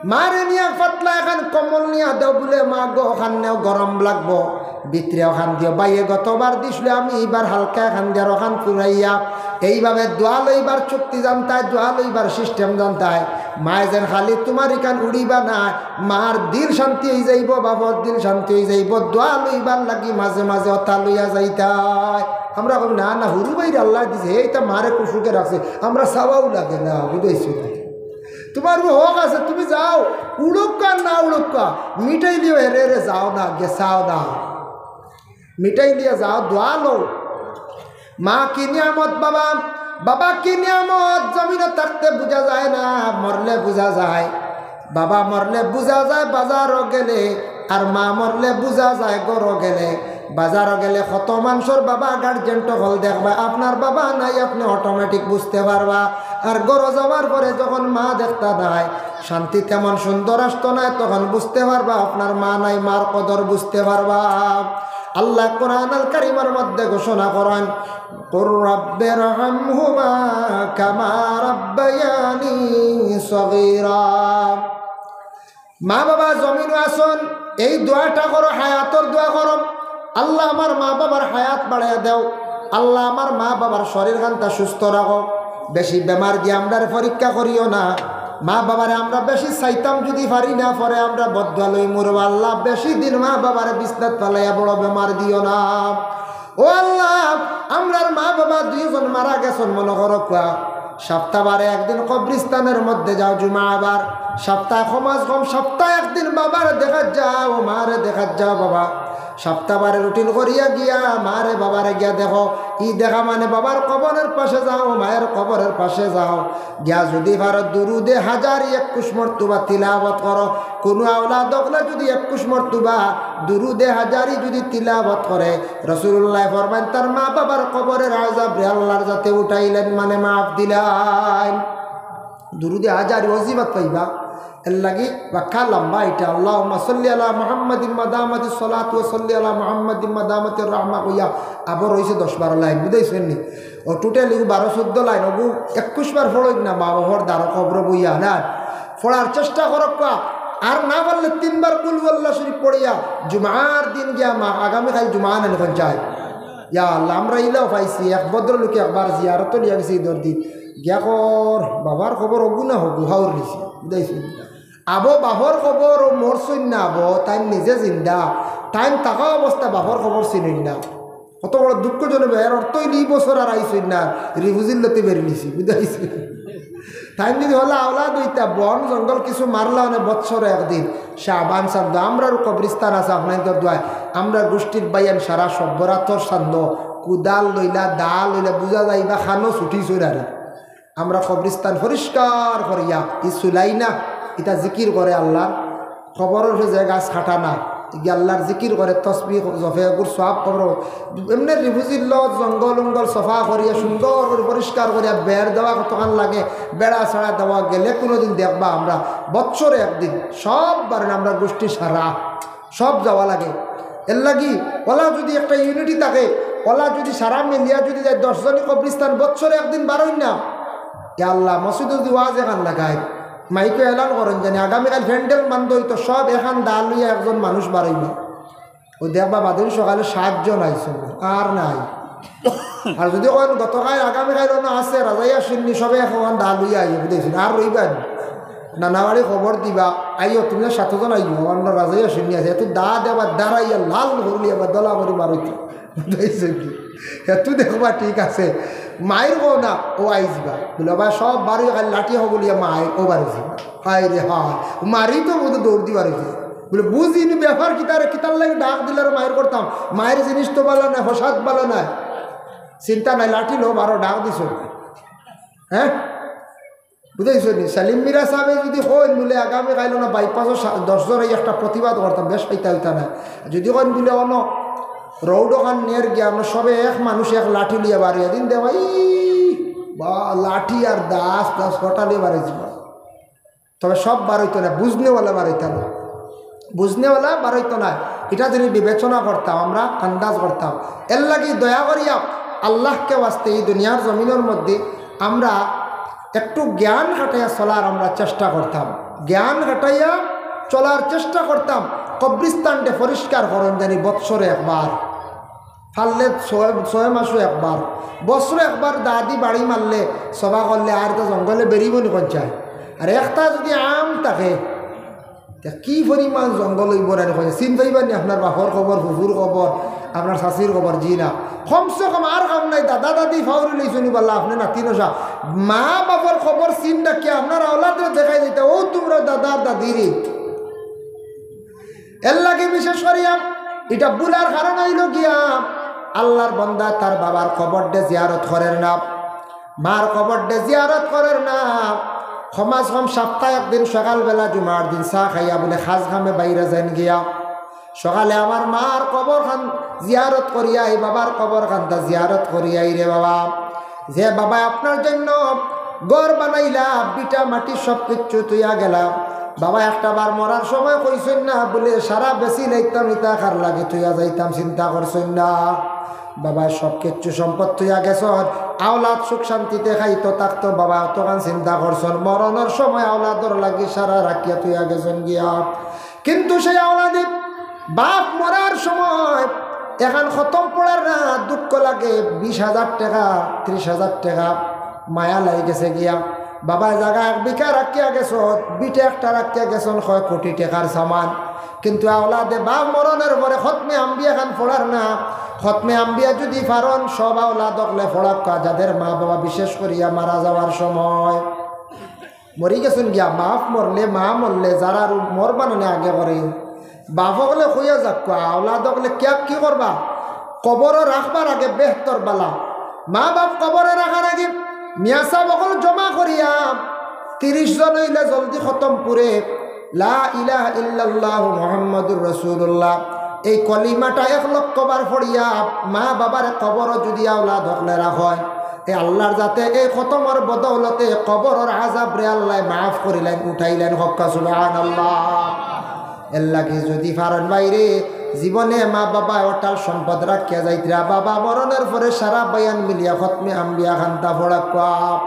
মারে নিয়া পাতলা এখান কম্বল নিয়া দেও, বলে, "মা গো, অখান নেও, গরম লাগবো, ভিতরে অখান দিও।" ভাইয়ে গতবার দিছলে, আমি ইবার হালকা এখান দিয়ার, অখান ফুরাইয়া। এইভাবে দোয়া লইবার চুক্তি জানতায়, দোয়া লইবার system জানতায়। মায়ে যেন খালি তুমার ইখান উড়িবা না, মার দিল শান্তি অইযাইবো, বাবার দিল শান্তি অইযাইবো, দোয়া লইবার লাগি মাঝে মাঝে অতা লইয়া যাইতায়। আমরা কই, "না, না, হুরু ভাইরে আল্লায় দিছে, হে ইতা মারে খুব সুখে রাখছে, আমরা চাওয়াও লাগে না।" বুঝাইছো? তুমার উপরে হক আছে, তুমি যাও, উড়ুক্কা না উড়ুক্কা, মিটাইলিও হেরে হেরে যাও না, গেছাও না, মিটাইলিয়া যাও, দোয়া লও। মা কি নিয়ামত বাবা, বাবা কি নিয়ামত, জমিনো থাকতে বুঝা যায় না, মরলে বুঝা যায়। বাবা মরলে বুঝা যায় বাজারো গেলে, আর মা মরলে বুঝা যায় ঘরো গেলে। বাজারো গেলে কত মানষর বাবা, গার্জিয়ান অকল দেখবা, আপনার বাবা নাই, আপনে automatic বুঝতে পারবা। আর ঘরো যাওয়ার পরে যখন মা দেখতা নায়, শান্তি তেমন সুন্দর আসতো নায়, তখন বুঝতে পারবা আপনার মা নাই, মার কদর বুঝতে পারবা। আল্লাহ কোরআনুল কারীমর মধ্যে ঘোষণা করেন, "কুর রাব্বিরহামহুমা কামা রাব্বায়ানি সগীরা।" মা বাবা জমিনো আছইন, এই দোয়াটা করো, হায়াতর দোয়া করো, "আল্লাহ, আমার মা বাবার হায়াত বাড়াইয়া দেও, আল্লাহ, আমার মা বাবার শরীর খানটা সুস্থ রাখো।" বেশি বেমার দিয়া আমরারে পরীক্ষা করিও না। মা বাবারে আমরা বেশি চাইতাম যদি পারি না, পরে আমরা বদদোয়া লইমু রে আল্লাহ, বেশি দিন মা বাবারে বিছনাত ফালাইয়া বড় বেমার দিও না। ও আল্লাহ, আমরার মা বাবা দুইজন মারা গেছইন, মনো করো কুয়া, সপ্তাহ বারে একদিন কবরস্থানর মধ্যে যাও, জুমা বার, সপ্তাহ কমাজ কম সপ্তাহ একদিন বাবারে দেখাত যাও, মারে দেখাত যাও বাবা। সপ্তাহ বারে রুটিন করিয়া গিয়া মারে বাবারে গিয়া দেখো। ই দেখা মানে বাবার কবরর পাশে যাও, মায়ের কবরর পাশে যাও। গিয়া যদি পারো দুরুদে হাজারি একুশ মর্তবা তিলাওয়াত করো। কুনু আওলাদ অকলে যদি একুশ মর্তবা দুরুদে হাজারি যদি তিলাওয়াত করে, রাসূলুল্লাহ ফরমাইন, তার মা বাবার কবরর আযাবরে আল্লাহর যাতে উঠাইলাইন, মানে মাফ দিলাইন। দুরুদে হাজারি অজিবাত পাইবা। এর লাগি ব্যাখ্যা লম্বা ইটা। "আল্লাহুম্মা সাল্লি আলা মুহাম্মাদিন মা দামাতিস সালাতু ওয়া সাল্লি আলা মুহাম্মাদিন মা দামাতির রাহমা" কইয়া আবার রইছে দশ বারো লাইন, বুঝাইছইন নি? ও টোটালি বারো চৌদ্দ লাইন, ওগু একুশ বার পড়ইন না, মা বাবার দারো কবরো বইয়া না, পড়ার চেষ্টা করউক্কা। আর না পারলে তিনবার কুল হুয়াল্লাহ শরীফ পড়িয়া জুমার দিন গিয়া মা, আগামীকাইল জুমা নানি কইন চাই। ইয়া আল্লাহ, আমরা ইলাও পাইছি, এক ভদ্রলোকে একবার জিয়ারতো লইয়া গেছে ইদর দিন, গিয়া কর বাবার কবর অগু না হগু হাওর নিছে, বুঝাইছইন নি? আবো বাফর কবর ও মরছইন না, আবো তাইন নিজে জিন্দা, তাইন থাকা অবস্থা বাফর কবর চিনইন না। কত বড় দুঃখজনক, এর অর্থ অইল ই বছর আর আইছইন না, রিফুজির লতি বেরি নিছি, বুঝাইছইন নি? তাইন যদি হলা আওলাদ অইতা, বন জঙ্গল কিছু মারলা অনে বছরে একদিন, শাবান চান্দ, আমরারও কবরস্থান আছে আপনাইনতর দোয়ায়, আমরার গুষ্টির ভাইয়াইন সারা সব্বরাতর চান্দ, কুদাল লইলা, দা লইলা, বুঝা যাইবা খানো ছুটি চইরারে। আমরা কবরস্থান পরিষ্কার করিয়া, ই সুলাইনা, ইতা জিকির করে আল্লাহর। কবরর উপরে যে গাছ কাটা না, ইগিয়ে আল্লাহর জিকির করে, তসবিহ জপে, গুর সওয়াব কবর। এমনে রিফুজির লজ, জঙ্গল উঙ্গল সফা করিয়া, সুন্দর করি পরিষ্কার করিয়া, বেড় দেওয়া কতখান লাগে, বেড়া ছাড়া দেওয়া গেলে কুনুদিন দেখবা আমরা বছরে একদিন সব বারে আমরা গুষ্টি সারা সব যাওয়া লাগে। এর লাগি অলা যদি একটা ইউনিটি থাকে, অলা যদি সারা মিলিয়া যদি যায়, দশ জনই কবরস্থান বছরে একদিন বারইন না। ইয়া আল্লাহ, মসজিদো যদি ওয়াজ এখান লাগায়, মাইকো এলান করইন জানি, আগামীকাইল প্যান্ডেল বান্ধ অইতো, সব এখান দা লইয়া একজন মানুষ বারইবা। ওই দেখবা বাদে সকালে সাতজন আইছইন, আর নাই। আর যদি কইন গতকাইল, আগামীকাইল অনো আছে, রাজাইয়া শিন্নি, সবে এখান দা লইয়া আইও, বুঝাইছইন নি? আর রইবা নি? নানাবাড়ি খবর দিবা, "আইও, তুমি সাতজন আইও, আমার না রাজাইয়া শিন্নি আছে।" এত দা দেবা, দাঁড়াইয়া লাল হরলি আবার দলা করি বারইতো। বুঝাইছইন নি? এত দেখবা ঠিক আছে, মাইর কও না, ও আইযিবা। বুলে, "ভাই, সব বারই খালি লাঠি হবলিয়া মাইর, ও বারইযিবা।" হায় রে হায়, মারি তো বুধ দৌড় দি বারইছে। বুলে, "বুঝি নি ব্যাপার কিতা রে, কিতার লাগি ডাক দিলে রে মাইর করতাম? মাইর জিনিস তো বালা নায়, ফসাদ বালা নায়।" চিন্তা নাই, লাঠি লো, বারো ডাক দিছো। হ্যাঁ? বুঝাইছো নি? সেলিম মিরা সাবে যদি কইন বুলে, "আগামীকাইল অনো বাইপাসো সা-, দশ জনই একটা প্রতিবাদ করতাম", বেশ পাইতা অইতা না। যদি কইন বুলে, "অনো রোড ওখান নের গিয়া, অনো সবে এক মানুষ এক লাঠি লইয়া বারইয়া দিন দেবা, ই বা লাঠি আর দাস, দাস হটালে বারইযিবা।" তবে সব বারইতো না, বুঝনেওয়ালা বারইতা না। বুঝনেওয়ালা বারইতো না। ইটা যদি বিবেচনা করতাম, আমরা আন্দাজ করতাম। এর লাগি দয়া করিয়া আল্লাহকে ওয়াস্তে ই দুনিয়ার জমিনর মধ্যে আমরা একটু জ্ঞান খাটাইয়া চলার আমরা চেষ্টা করতাম। জ্ঞান খাটাইয়া চলার চেষ্টা করতাম। কবরস্থানটা পরিষ্কার করইন জানি বৎসরে একবার। পারলে ছয়, ছয় মাসো একবার, বছরে একবার দাদি বাড়ি মারলে, সভা করলে, আর তো জঙ্গলে বেরিব নি কইন চাই। আর একটা যদি আম থাকে, তে কি পরিমাণ জঙ্গল অইব না কইন চাই। চিন পাইবা নি আপনার বাপর কবর, ফুফুর কবর, আপনার শাশির কবর, জি না। কমসে কম আর কাম নাই, দাদা দাদি ফাউরি লইছইন নি বালা, আপনে নাতি নশা। মা বাপর কবর চিন রাখিয়া আপনার আওলাদরে দেখাই দিতা, "ও তুমরা দাদার দাদিরে।" এর লাগি বিশেষ করিয়া ইটা বুলার কারণ অইল গিয়া, আল্লাহর বন্দা তার বাবার কবরডে জিয়ারত করের না, মার কবরডে জিয়ারত করের না। কমাজ কম সপ্তাহ একদিন সকালবেলা জুমার দিন চা খাইয়া বুলে কাজ কামে বাইরে যাইন গিয়া। সকালে আমার মার কবর খান জিয়ারত করিয়া আই, বাবার কবর খানটা জিয়ারত করিয়া আই রে বাবা। যে বাবা আপনার জন্য ঘর বানাইলা, ভিটা মাটি সব কিচ্ছু থইয়া গেলা। বাবা একটা বার মরার সময় কইছইন না বুলে, "সারা বেশি লাইতাম, ইতা কার লাগি থইয়া যাইতাম", চিন্তা করছইন না। বাবা সব কিচ্ছু সম্পদ থইয়া গেছইন, আওলাদ সুখ শান্তিতে খাইতো থাকতো, বাবা অতখান চিন্তা করছইন। মরণর সময় আওলাদর লাগি সারা রাখিয়া থইয়া গেছইন গিয়া। কিন্তু সেই আওলাদে বাপ মরার সময় এখান খতম পড়ার না দুঃখ লাগে, বিশ হাজার টেকা, ত্রিশ হাজার টেকা মায়া লাগি গেছে গিয়া। বাবায় জাগা এক বিঘা রাখিয়া গেছইন, ভিটা একটা রাখিয়া গেছইন, কয় কোটি টেকার সামান। কিন্তু আওলাদে বাপ মরণর পরে খতমে আম্বিয়া খান পড়ার না, খতমে আম্বিয়া যদি পারইন সব আওলাদ অকলে পড়াউক্কা, যাদের মা বাবা বিশেষ করিয়া মারা যাওয়ার সময় মরি গেছইন গিয়া, বাপ মরলে, মা মরলে, যারার মরবা নানি আগে করে, বাপ অকলে কইয়া যাউক্কা, আওলাদ অকলে কিয়া কি করবা, কবরো রাখবার আগে বেহতর বালা। মা বাপ কবরো রাখার আগে মিয়াসাব অকল জমা করিয়া, ত্রিশ জন অইলে জলদি খতম পুরে, লা ইলাহা ইল্লাল্লাহু মুহাম্মাদুর রাসূলুল্লাহ, এই কলিমাটা এক লক্ষ বার পড়িয়া মা বাবার কবরো যদি আওলাদ অকলে রাখইন, এ আল্লাহর জাতে এই খতমর বদৌলতে কবরর আযাবরে আল্লায় মাফ করিলাইন, উঠাইলাইন। কউক্কা সুবহানাল্লাহ। এর লাগি যদি পারইন ভাইরে, জীবনে মা বাবায় অটাল সম্পদ রাখিয়া যাইতরা, বাবা মরণর পরে সারা বয়ান মিলিয়া খতমে আম্বিয়া খানতা পড়াউক্কা।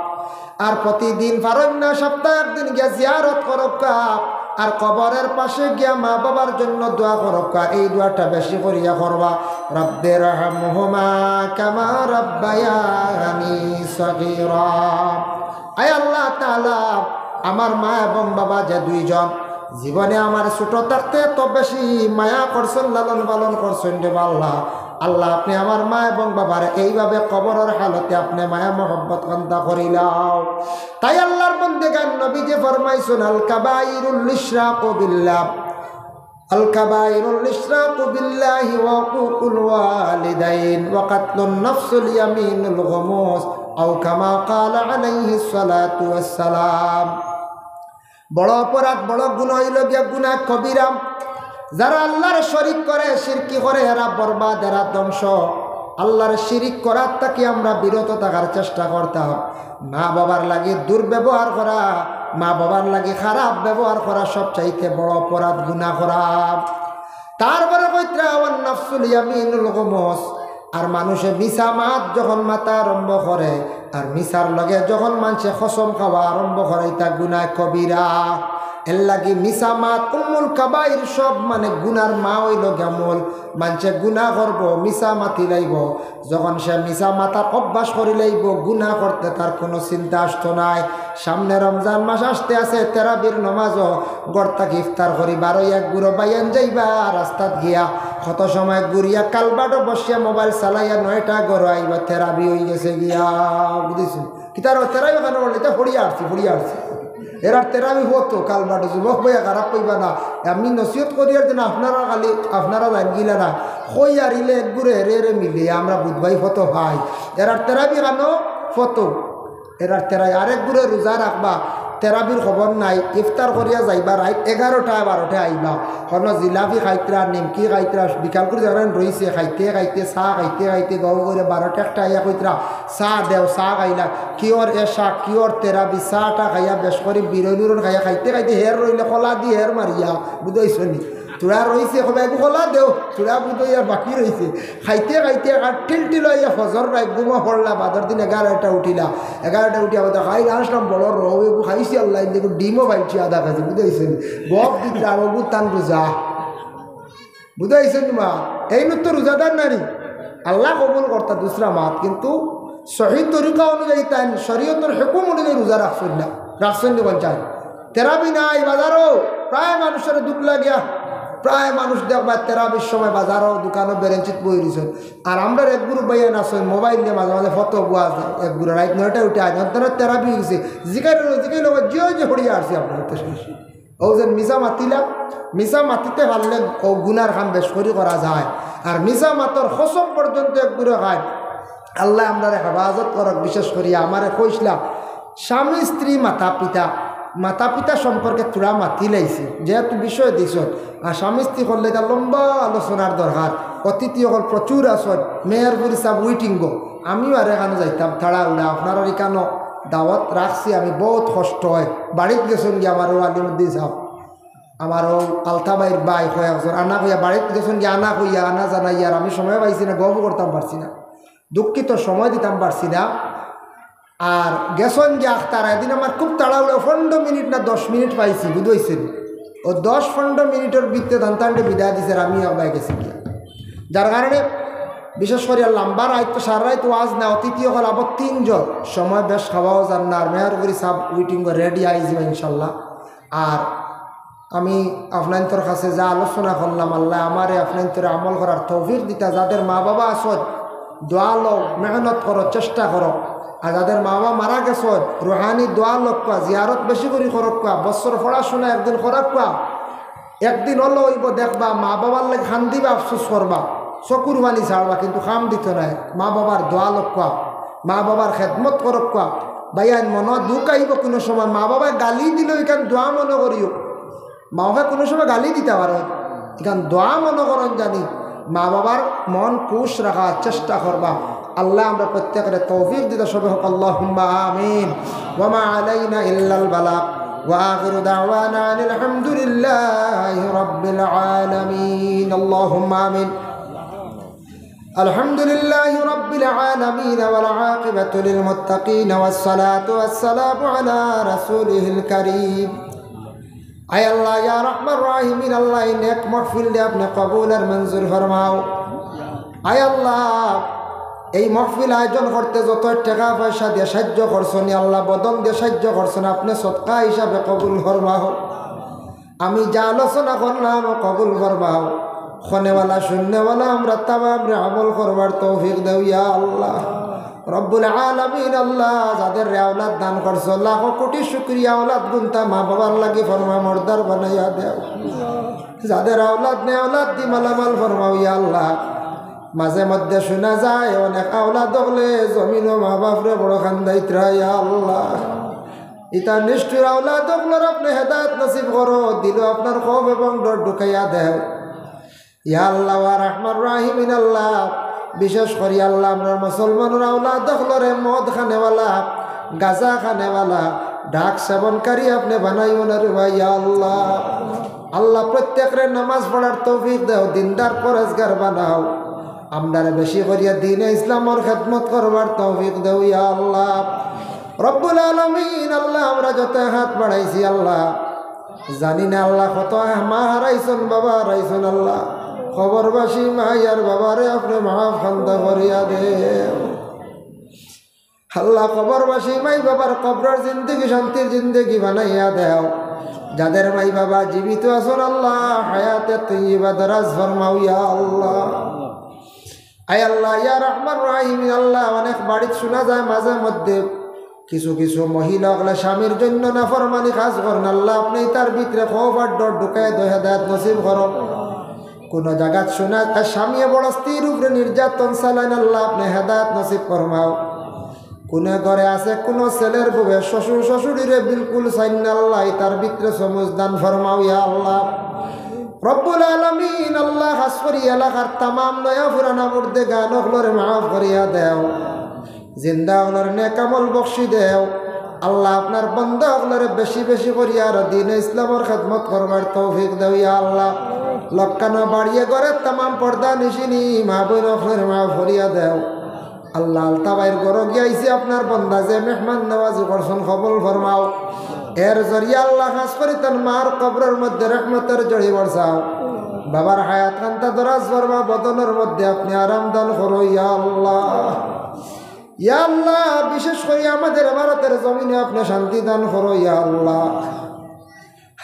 আর প্রতিদিন পারইন না, সপ্তাহে একদিন গিয়া জিয়ারত করউক্কা, আর কবরর পাশে গিয়া মা বাবার জন্য দোয়া করউক্কা। এই দোয়াটা বেশি করিয়া করবা, "রব্বিরহামহুমা কামা রাব্বায়ানি সগীরা।" আয় আল্লাহ তাআলা, আমার মা এবং বাবা যে দুইজন জীবনে আমার ছোট থাকতে তো বেশি মায়া করছইন, লালন পালন করছইন রে বা আল্লাহ। আল্লাহ, আপনে আমার মা এবং বাবার এইভাবে কবরর হালতে আপনে মায়া মহব্বত খানতা করিলাও। তাই আল্লাহর বন্দেগান নবীজি ফরমাইছইন, "আল কাবাইরুল ইশরাকু বিল্লাহ, আল কাবাইরুল ইশরাকু বিল্লাহি ওয়া উকুকুল ওয়ালিদাইন ওয়া কাতলুন নাফসুল ইয়ামিনুল গুমুস", আও কামা ক্বালা আলাইহিস সালাতু ওয়াস সালাম। বড় অপরাধ, বড় গুনা অইলো গিয়া গুনা কবিরা। যারা আল্লাহর শরিক করে, শিরকি করে, এরা বরবাদ, এরা ধ্বংস। আল্লাহর শিরিক করার থাকি আমরা বিরত থাকার চেষ্টা করতাম। মা বাবার লাগি দুর্ব্যবহার করা, মা বাবার লাগি খারাপ ব্যবহার করা সবচাইতে বড় অপরাধ, গুনা করা। তারপরে কইতরা, "ওয়ান নাফসুল ইয়ামিনুল গুমুস।" আর মানুষে মিছা মাত যখন মাতা আরম্ভ করে, আর মিছার লগে যখন মানষে কসম খাওয়া আরম্ভ করে, ইতা গুনায় কবিরা। এর লাগি মিছা মাত উম্মুল কাবাইর, সব মানে গুনার মা অইলো গিয়া মূল। মানষে গুনা করবো, মিছা মাতি লাইবো। যখন সে মিছা মাতার অভ্যাস করি লাইবো, গুনা করতে তার কুনু চিন্তা আসতো নায়। সামনে রমজান মাস আসতে আছে, তেরাবির নমাজও ঘর থাকি ইফতার করি বারই এক গুরো বাইয়ান যাইবা, রাস্তাত গিয়া কত সময় ঘুরিয়া কালবাটো বসিয়া মোবাইল চালাইয়া নয়টা ঘরো আইবা, তেরাবি অই গেছে গিয়া, বুঝছো? কিতার তেরাবি খানো বললে, "ইতা পড়িয়া আসছি, পড়িয়া আসছি।" এরার তেরাবি হতো কালবাটো, যুবক ভাইয়া খারাপ কইবা না, আমি নসিহত করিয়ার যেন আপনারা খালি, আপনারা জানগিলা না, কই আর ইলে এক গুরে হেরে হেরে মিলে, আমরা বুধবাই ফতো ভাই, এরার তেরাবি খানো ফতো। এরার তেরাই আরেক গুরে রোজা রাখবা, তেরাবির খবর নাই, ইফতার করিয়া যাইবা, রাইত এগারোটা বারোটা আইবা, হনো জিলাপি খাইতরা, নিমকি খাইতরা, বিকাল করি যারা রইছে, খাইতে খাইতে, চা খাইতে খাইতে, গউ করে বারোটা একটা আইয়া কইতরা, "চা দেও", চা খাইলা, কিওর এশা, কিওর তেরাবি, চাটা খাইয়া বেশ করি বিরইল উরন খাইয়া খাইতে খাইতে হের রইলে কলা দি হের মারিয়া, বুঝাইছো নি? থুড়া রইছে, কবে একটু কলা দেও, থুড়া বুঝাইয়া বাকি রইছে। খাইতে খাইতে আর টিল টিল অইয়া ফজর রাইত ঘুমো পড়লা, বাদর দিন এগারোটা উঠিলা। এগারোটা উঠিয়া বলতে, "খাই আসলাম বড় রৌ, এগু খাইছি আল্লাহ, এগু ডিমও পাইছি আধা কেজি", বুঝাইছেন? গপ দিতরা, আর ওগু তান রোজা। বুঝাইছেন মা? এইন তো রোজাদার নানি। আল্লাহ কবুল করতা দুসরা মাত, কিন্তু সহি তরিকা অনুযায়ী তাইন শরীয়তর হুকুম অনুযায়ী রোজা রাখছইন না। রাখছইন নি বলছেন? তেরাবি নাই বাজারো, প্রায় মানুষের দুখ লাগিয়া, প্রায় মানুষ দেখবা তেরাবির সময় বাজারো দোকানো বেরেঞ্চিত বই রইছইন। আর আমরার এক গুরু ভাইয়ান আছইন, মোবাইল নিয়া মাঝে মাঝে ফতো বুয়া যায়, এক গুরু রাইত নয়টায় উঠে আয়, অন্তত তেরাবি অই গেছে, জিকাই রইল, জিকাই লোক, জিও যে হরিয়া আসছে আপনার তো শেষ। ও যে মিছা মাতিলা, মিছা মাতিতে পারলে ও গুনার কাম বেশ করি করা যায়। আর মিছা মাতর কসম পর্যন্ত এক গুরু খায়। আল্লাহ আমরারে হেফাজত করক, বিশেষ করি আমারে কইছলা, স্বামী স্ত্রী মাতা পিতা, মাতা পিতা সম্পর্কে থুড়া মাতি লাইছি, যেহেতু বিষয় দিছ, আর স্বামী স্ত্রী করলে ইটা লম্বা আলোচনার দরকার। অতিথি অকল প্রচুর আছইন, মেহেরপুর হিসাব waiting গো, আমিও আর এখানো যাইতাম, তাড়াহুড়া, আপনারার এখানো দাওয়াত রাখছি আমি, বউত কষ্ট অয়। বাড়িত গেছইন গিয়া আমার অউ আলিমুদ্দিন সাব, আমার অউ আলতা ভাইর ভাই কয়েকজন, আনা কইয়া বাড়িত গেছইন গিয়া, আনা কইয়া, আনা জানাইয়া, আর আমি সময় পাইছি না, গফ করতাম পারছি না, দুঃখিত, সময় দিতাম পারছি না। আর গেছইন গিয়া আখতারা, এদিন আমার খুব তাড়াহুড়া, পনেরো মিনিট না দশ মিনিট পাইছি, বুঝছইন? অউ দশ পনেরো মিনিটর ভিতরে তান তানরে বিদায় দিছে, আর আমি আবার গেছি গিয়া। যার কারণে বিশেষ করিয়া লম্বা রাইত তো, সারা রাইত ওয়াজ না, অতিথি অকল আবার তিনজন, সময় বেশ খাওয়াও যার না, আর মেহেরপুরি সাব waiting করে ready আইযিবা ইনশাল্লাহ। আর আমি আপনাইন্তর কাছে যা আলোচনা করলাম, আল্লায় আমারে আপনাইন্তরে আমল করার তৌফিক দিতা। যাদের মা বাবা আছইন, দোয়া লও, মেহনত করো, চেষ্টা করো। আর যাদের মা বাবা মারা গেছইন, রুহানি দোয়া লউক্কা, জিয়ারত বেশি করি করউক্কা, বছর পড়াশোনা একদিন করউক্কা, একদিন অইলে অইবো, দেখবা মা বাবার লাগি কান্দিবা, আফসোস করবা, চকুর পানি ছাড়বা, কিন্তু কাম দিতো নায়। মা বাবার দোয়া লউক্কা, মা বাবার খেদমত করউক্কা। ভাইয়াইন, মনো দুখ আইবো কুনু সময়, মা বাবায় গালি দিলেও ইখান দোয়া মনো করিও। মা বাবায় কুনু সময় গালি দিতা পারইন, ইখান দোয়া মনো করইন জানি, মা বাবার মন খুশ রাখার চেষ্টা করবা। আল্লায় আমরা প্রত্যেকরে তৌফিক দিতা, সবে কউক আল্লাহুম্মা আমিন। ওয়া মা আলাইনা ইল্লাল বালাগ। ওয়া আখিরু দাওয়ানা আনিল হামদুলিল্লাহি রাব্বিল আলামিন। আল্লাহুম্মা আমিন। الحمد لله رب العالمين والعاقبة للمتقين والصلاة والسلام على رسوله الكريم। আয় আল্লাহ, ইয়া রহমান রাহিমিন, আল্লাহ, এই নেক মাহফিলরে আপনে কবুল আর মঞ্জুর ফরমাও। আয় আল্লাহ, এই মাহফিল আয়োজন করতে যত টেকা পয়সা দিয়া সাহায্য করছইন, ইয়া আল্লাহ, বদন দিয়া সাহায্য করছইন, আপনে সদকা হিসাবে কবুল ফরমাও। আমি যা আলোচনা করলাম, কবুল ফরমাও। হুননেওয়ালা, শুননেওয়ালা, আমরা তামামরে আমল করবার তৌফিক দেও, ইয়া আল্লাহ। রব্বুল আলামিন আল্লাহ, যাদেররে আওলাদ দান করছো, লাখো কোটি শুকরিয়া, আওলাদ গুনতা মা বাবার লাগি ফরমা বরদার বানাইয়া দেও। যাদের আওলাদ নাই, আওলাদ দি মালামাল ফরমাও, ইয়া আল্লাহ। মাঝে মধ্যে শুনা যায়, অনেক আওলাদ অকলে জমিনো মা বাপরে বড় কান্দাইতরা, ইয়া আল্লাহ। ইতা নিষ্ঠুর আওলাদ অকলর আপনে হেদায়েত নসিব করো, দিলো আপনার খৌফ এবং ডর ঢুকাইয়া দেও। ইয়া আল্লাহ, ওয়া রহমান রাহিমিন আল্লাহ, বিশেষ করি আল্লাহ, আমরার মুসলমানর আওলাদ অকলরে মদ খানেওয়ালা, গাঁজা খানেওয়ালা, ড্রাগ সেবনকারী আপনে বানাইও না রে ভাই, ইয়া আল্লাহ। আল্লাহ, প্রত্যেকরে নামাজ পড়ার তৌফিক দেও, দিনদার পরেজগার বানাও। আমরারে বেশি করিয়া দ্বীনে ইসলামর খেদমত করবার তৌফিক দেও, ইয়া আল্লাহ। রব্বুল আলামিন আল্লাহ, আমরা যত হাত বাড়াইছি আল্লাহ, জানি না আল্লাহ কত মা হারাইছইন, বাবা হারাইছইন আল্লাহ। কবরবাসী মা আর বাবারে আপনে মাফ খান্তা করিয়া দেও। আল্লাহ, কবরবাসী মাই বাবার কবরর জিন্দেগি শান্তির জিন্দেগি বানাইয়া দেও। যাদের মাই বাবা জীবিত আছইন আল্লাহ, হায়াতে তৈয়বা দরাজ ফরমাও ইয়া আল্লাহ। আয় আল্লাহ, ইয়া রহমান রাহিমিন আল্লাহ, অনেক বাড়িত শুনা যায় মাঝে মধ্যে কিছু কিছু মহিলা অকলে স্বামীর জন্য নাফরমানি কাজ করইন। আল্লাহ, আপনে ইতার ভিতরে খৌফ আর ডর ঢুকাই দেও, হেদায়েত নসিব করো। কুনু জাগাত শুনা যায় স্বামীয়ে বড় স্ত্রীর উপরে নির্যাতন চালাইন, আল্লাহ, আপনে হেদায়েত নসিব ফরমাও। কুনু ঘরে আছে কুনু ছেলের বউয়ে শ্বশুর শাশুড়িরে বিলকুল চাইন না, আল্লাহ, ইতার ভিতরে সমুজ দান ফরমাও ইয়া আল্লাহ। রব্বুল আলামিন আল্লাহ, খাস করি এলাকার তামাম নয়া পুরানা মুর্দেগান অকলরে মাফ করিয়া দেও। জিন্দা অকলরে নেক আমল বখশি দেও। আল্লাহ, আপনার বান্দা অকলরে বেশি বেশি করিয়া আরো দ্বীনে ইসলামর খেদমত করবার তৌফিক দেও ইয়া আল্লাহ। লক্কানো বাড়িয়ে ঘরের তামাম পর্দানিশিন মা বইন অকলরে মাফ করিয়া দেও। আল্লাহ, আলতা ভাইর ঘরো গিয়া আইছি আপনার বান্দা, যে মেহমান নওয়াজি করছইন, কবুল ফরমাও। এর জরিয়া আল্লাহ, খাস করি তান মার কবরর মধ্যে রহমতর ঝড়ি বরসাও। বাবার হায়াত খান্তা দরাজ ফরমাও, বদনর মধ্যে আপনে আরাম দান করো ইয়া আল্লাহ। ইয়া আল্লাহ, বিশেষ করি আমাদের ভারতর জমিনো আপনে শান্তি দান করো ইয়া আল্লাহ।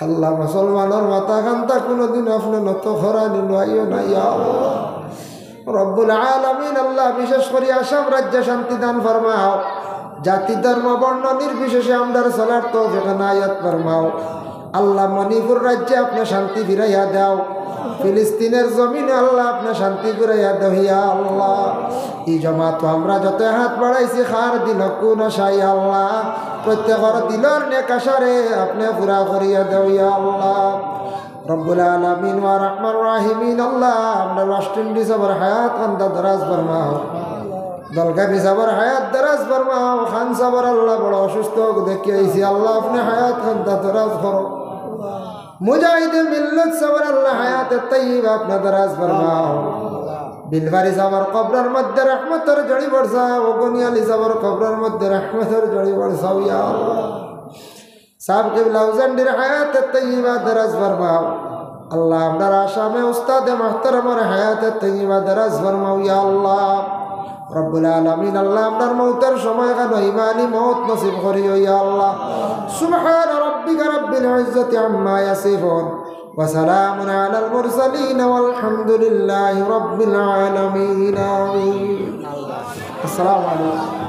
আল্লাহ, মুসলমানর মাথা খান্তা কুনুদিন আপনে নত করানি লইও না, ইয়া আল্লাহ। রব্বুল আলামিন আল্লাহ, বিশেষ করি আসাম রাজ্যে শান্তি দান ফরমাও। জাতি, ধর্ম, বর্ণ নির্বিশেষে আমরার চলার তৌফিক এনায়েত ফরমাও। আল্লাহ, মণিপুর রাজ্যে আপনে শান্তি ফিরাইয়া দেও। ফিলিস্তিনর জমিনো আল্লাহ, আপনে শান্তি ফিরাইয়া দেও, ইয়া আল্লাহ। ই জমাতো আমরা যত হাত বাড়াইছি, কার দিলো কুন আশা, ইয়া আল্লাহ। প্রত্যেকর দিলর নেক আশারে আপনে পুরা করিয়া দেও, ইয়া আল্লাহ। রব্বুল আলামিন ওয়া রহমান রাহিমিন আল্লাহ, আমরার ওয়েস্ট ইন্ডিজ আবার হায়াত খান্তা দরাজ ফরমাও। দলকানি সাবর হায়াত দারাজ ফরমাও। খান সাবর আল্লাহ বড় অসুস্থ অউক, দেখিয়া আইছি আল্লাহ, আপনে হায়াত খানতা দারাজ করো। মুজাহিদে মিল্লত সাবর আল্লাহ হায়াতে তৈয়বা আপনে দারাজ ফরমাও। বিলবাড়ি সাবর কবরর মধ্যে রহমতর ঝড়ি বরসাও, গনিয়ালি সাবর কবরর মধ্যে রহমতর ঝড়ি বরসাও ইয়া আল্লাহ। সাব কিবলা উজান্ডির হায়াতে তৈয়বা দারাজ ফরমাও। আল্লাহ, আমরার আসামে উস্তাদে মুহতারামর হায়াতে তৈয়বা দারাজ ফরমাও ইয়া আল্লাহ। রব্বুল আলামিন, আল্লাহ, আমরার মউতর সময় খানো ইমানি মউত নসিব করিও ইয়া আল্লাহ। সুবহান রাব্বিকা রাব্বিল ইজ্জাতি আম্মা ইয়াসিফুন, ওয়া সালামুন আলাল মুরসালিন, ওয়াল হামদুলিল্লাহি রাব্বিল আলামিন। আমিন। আসসালামু আলাইকুম।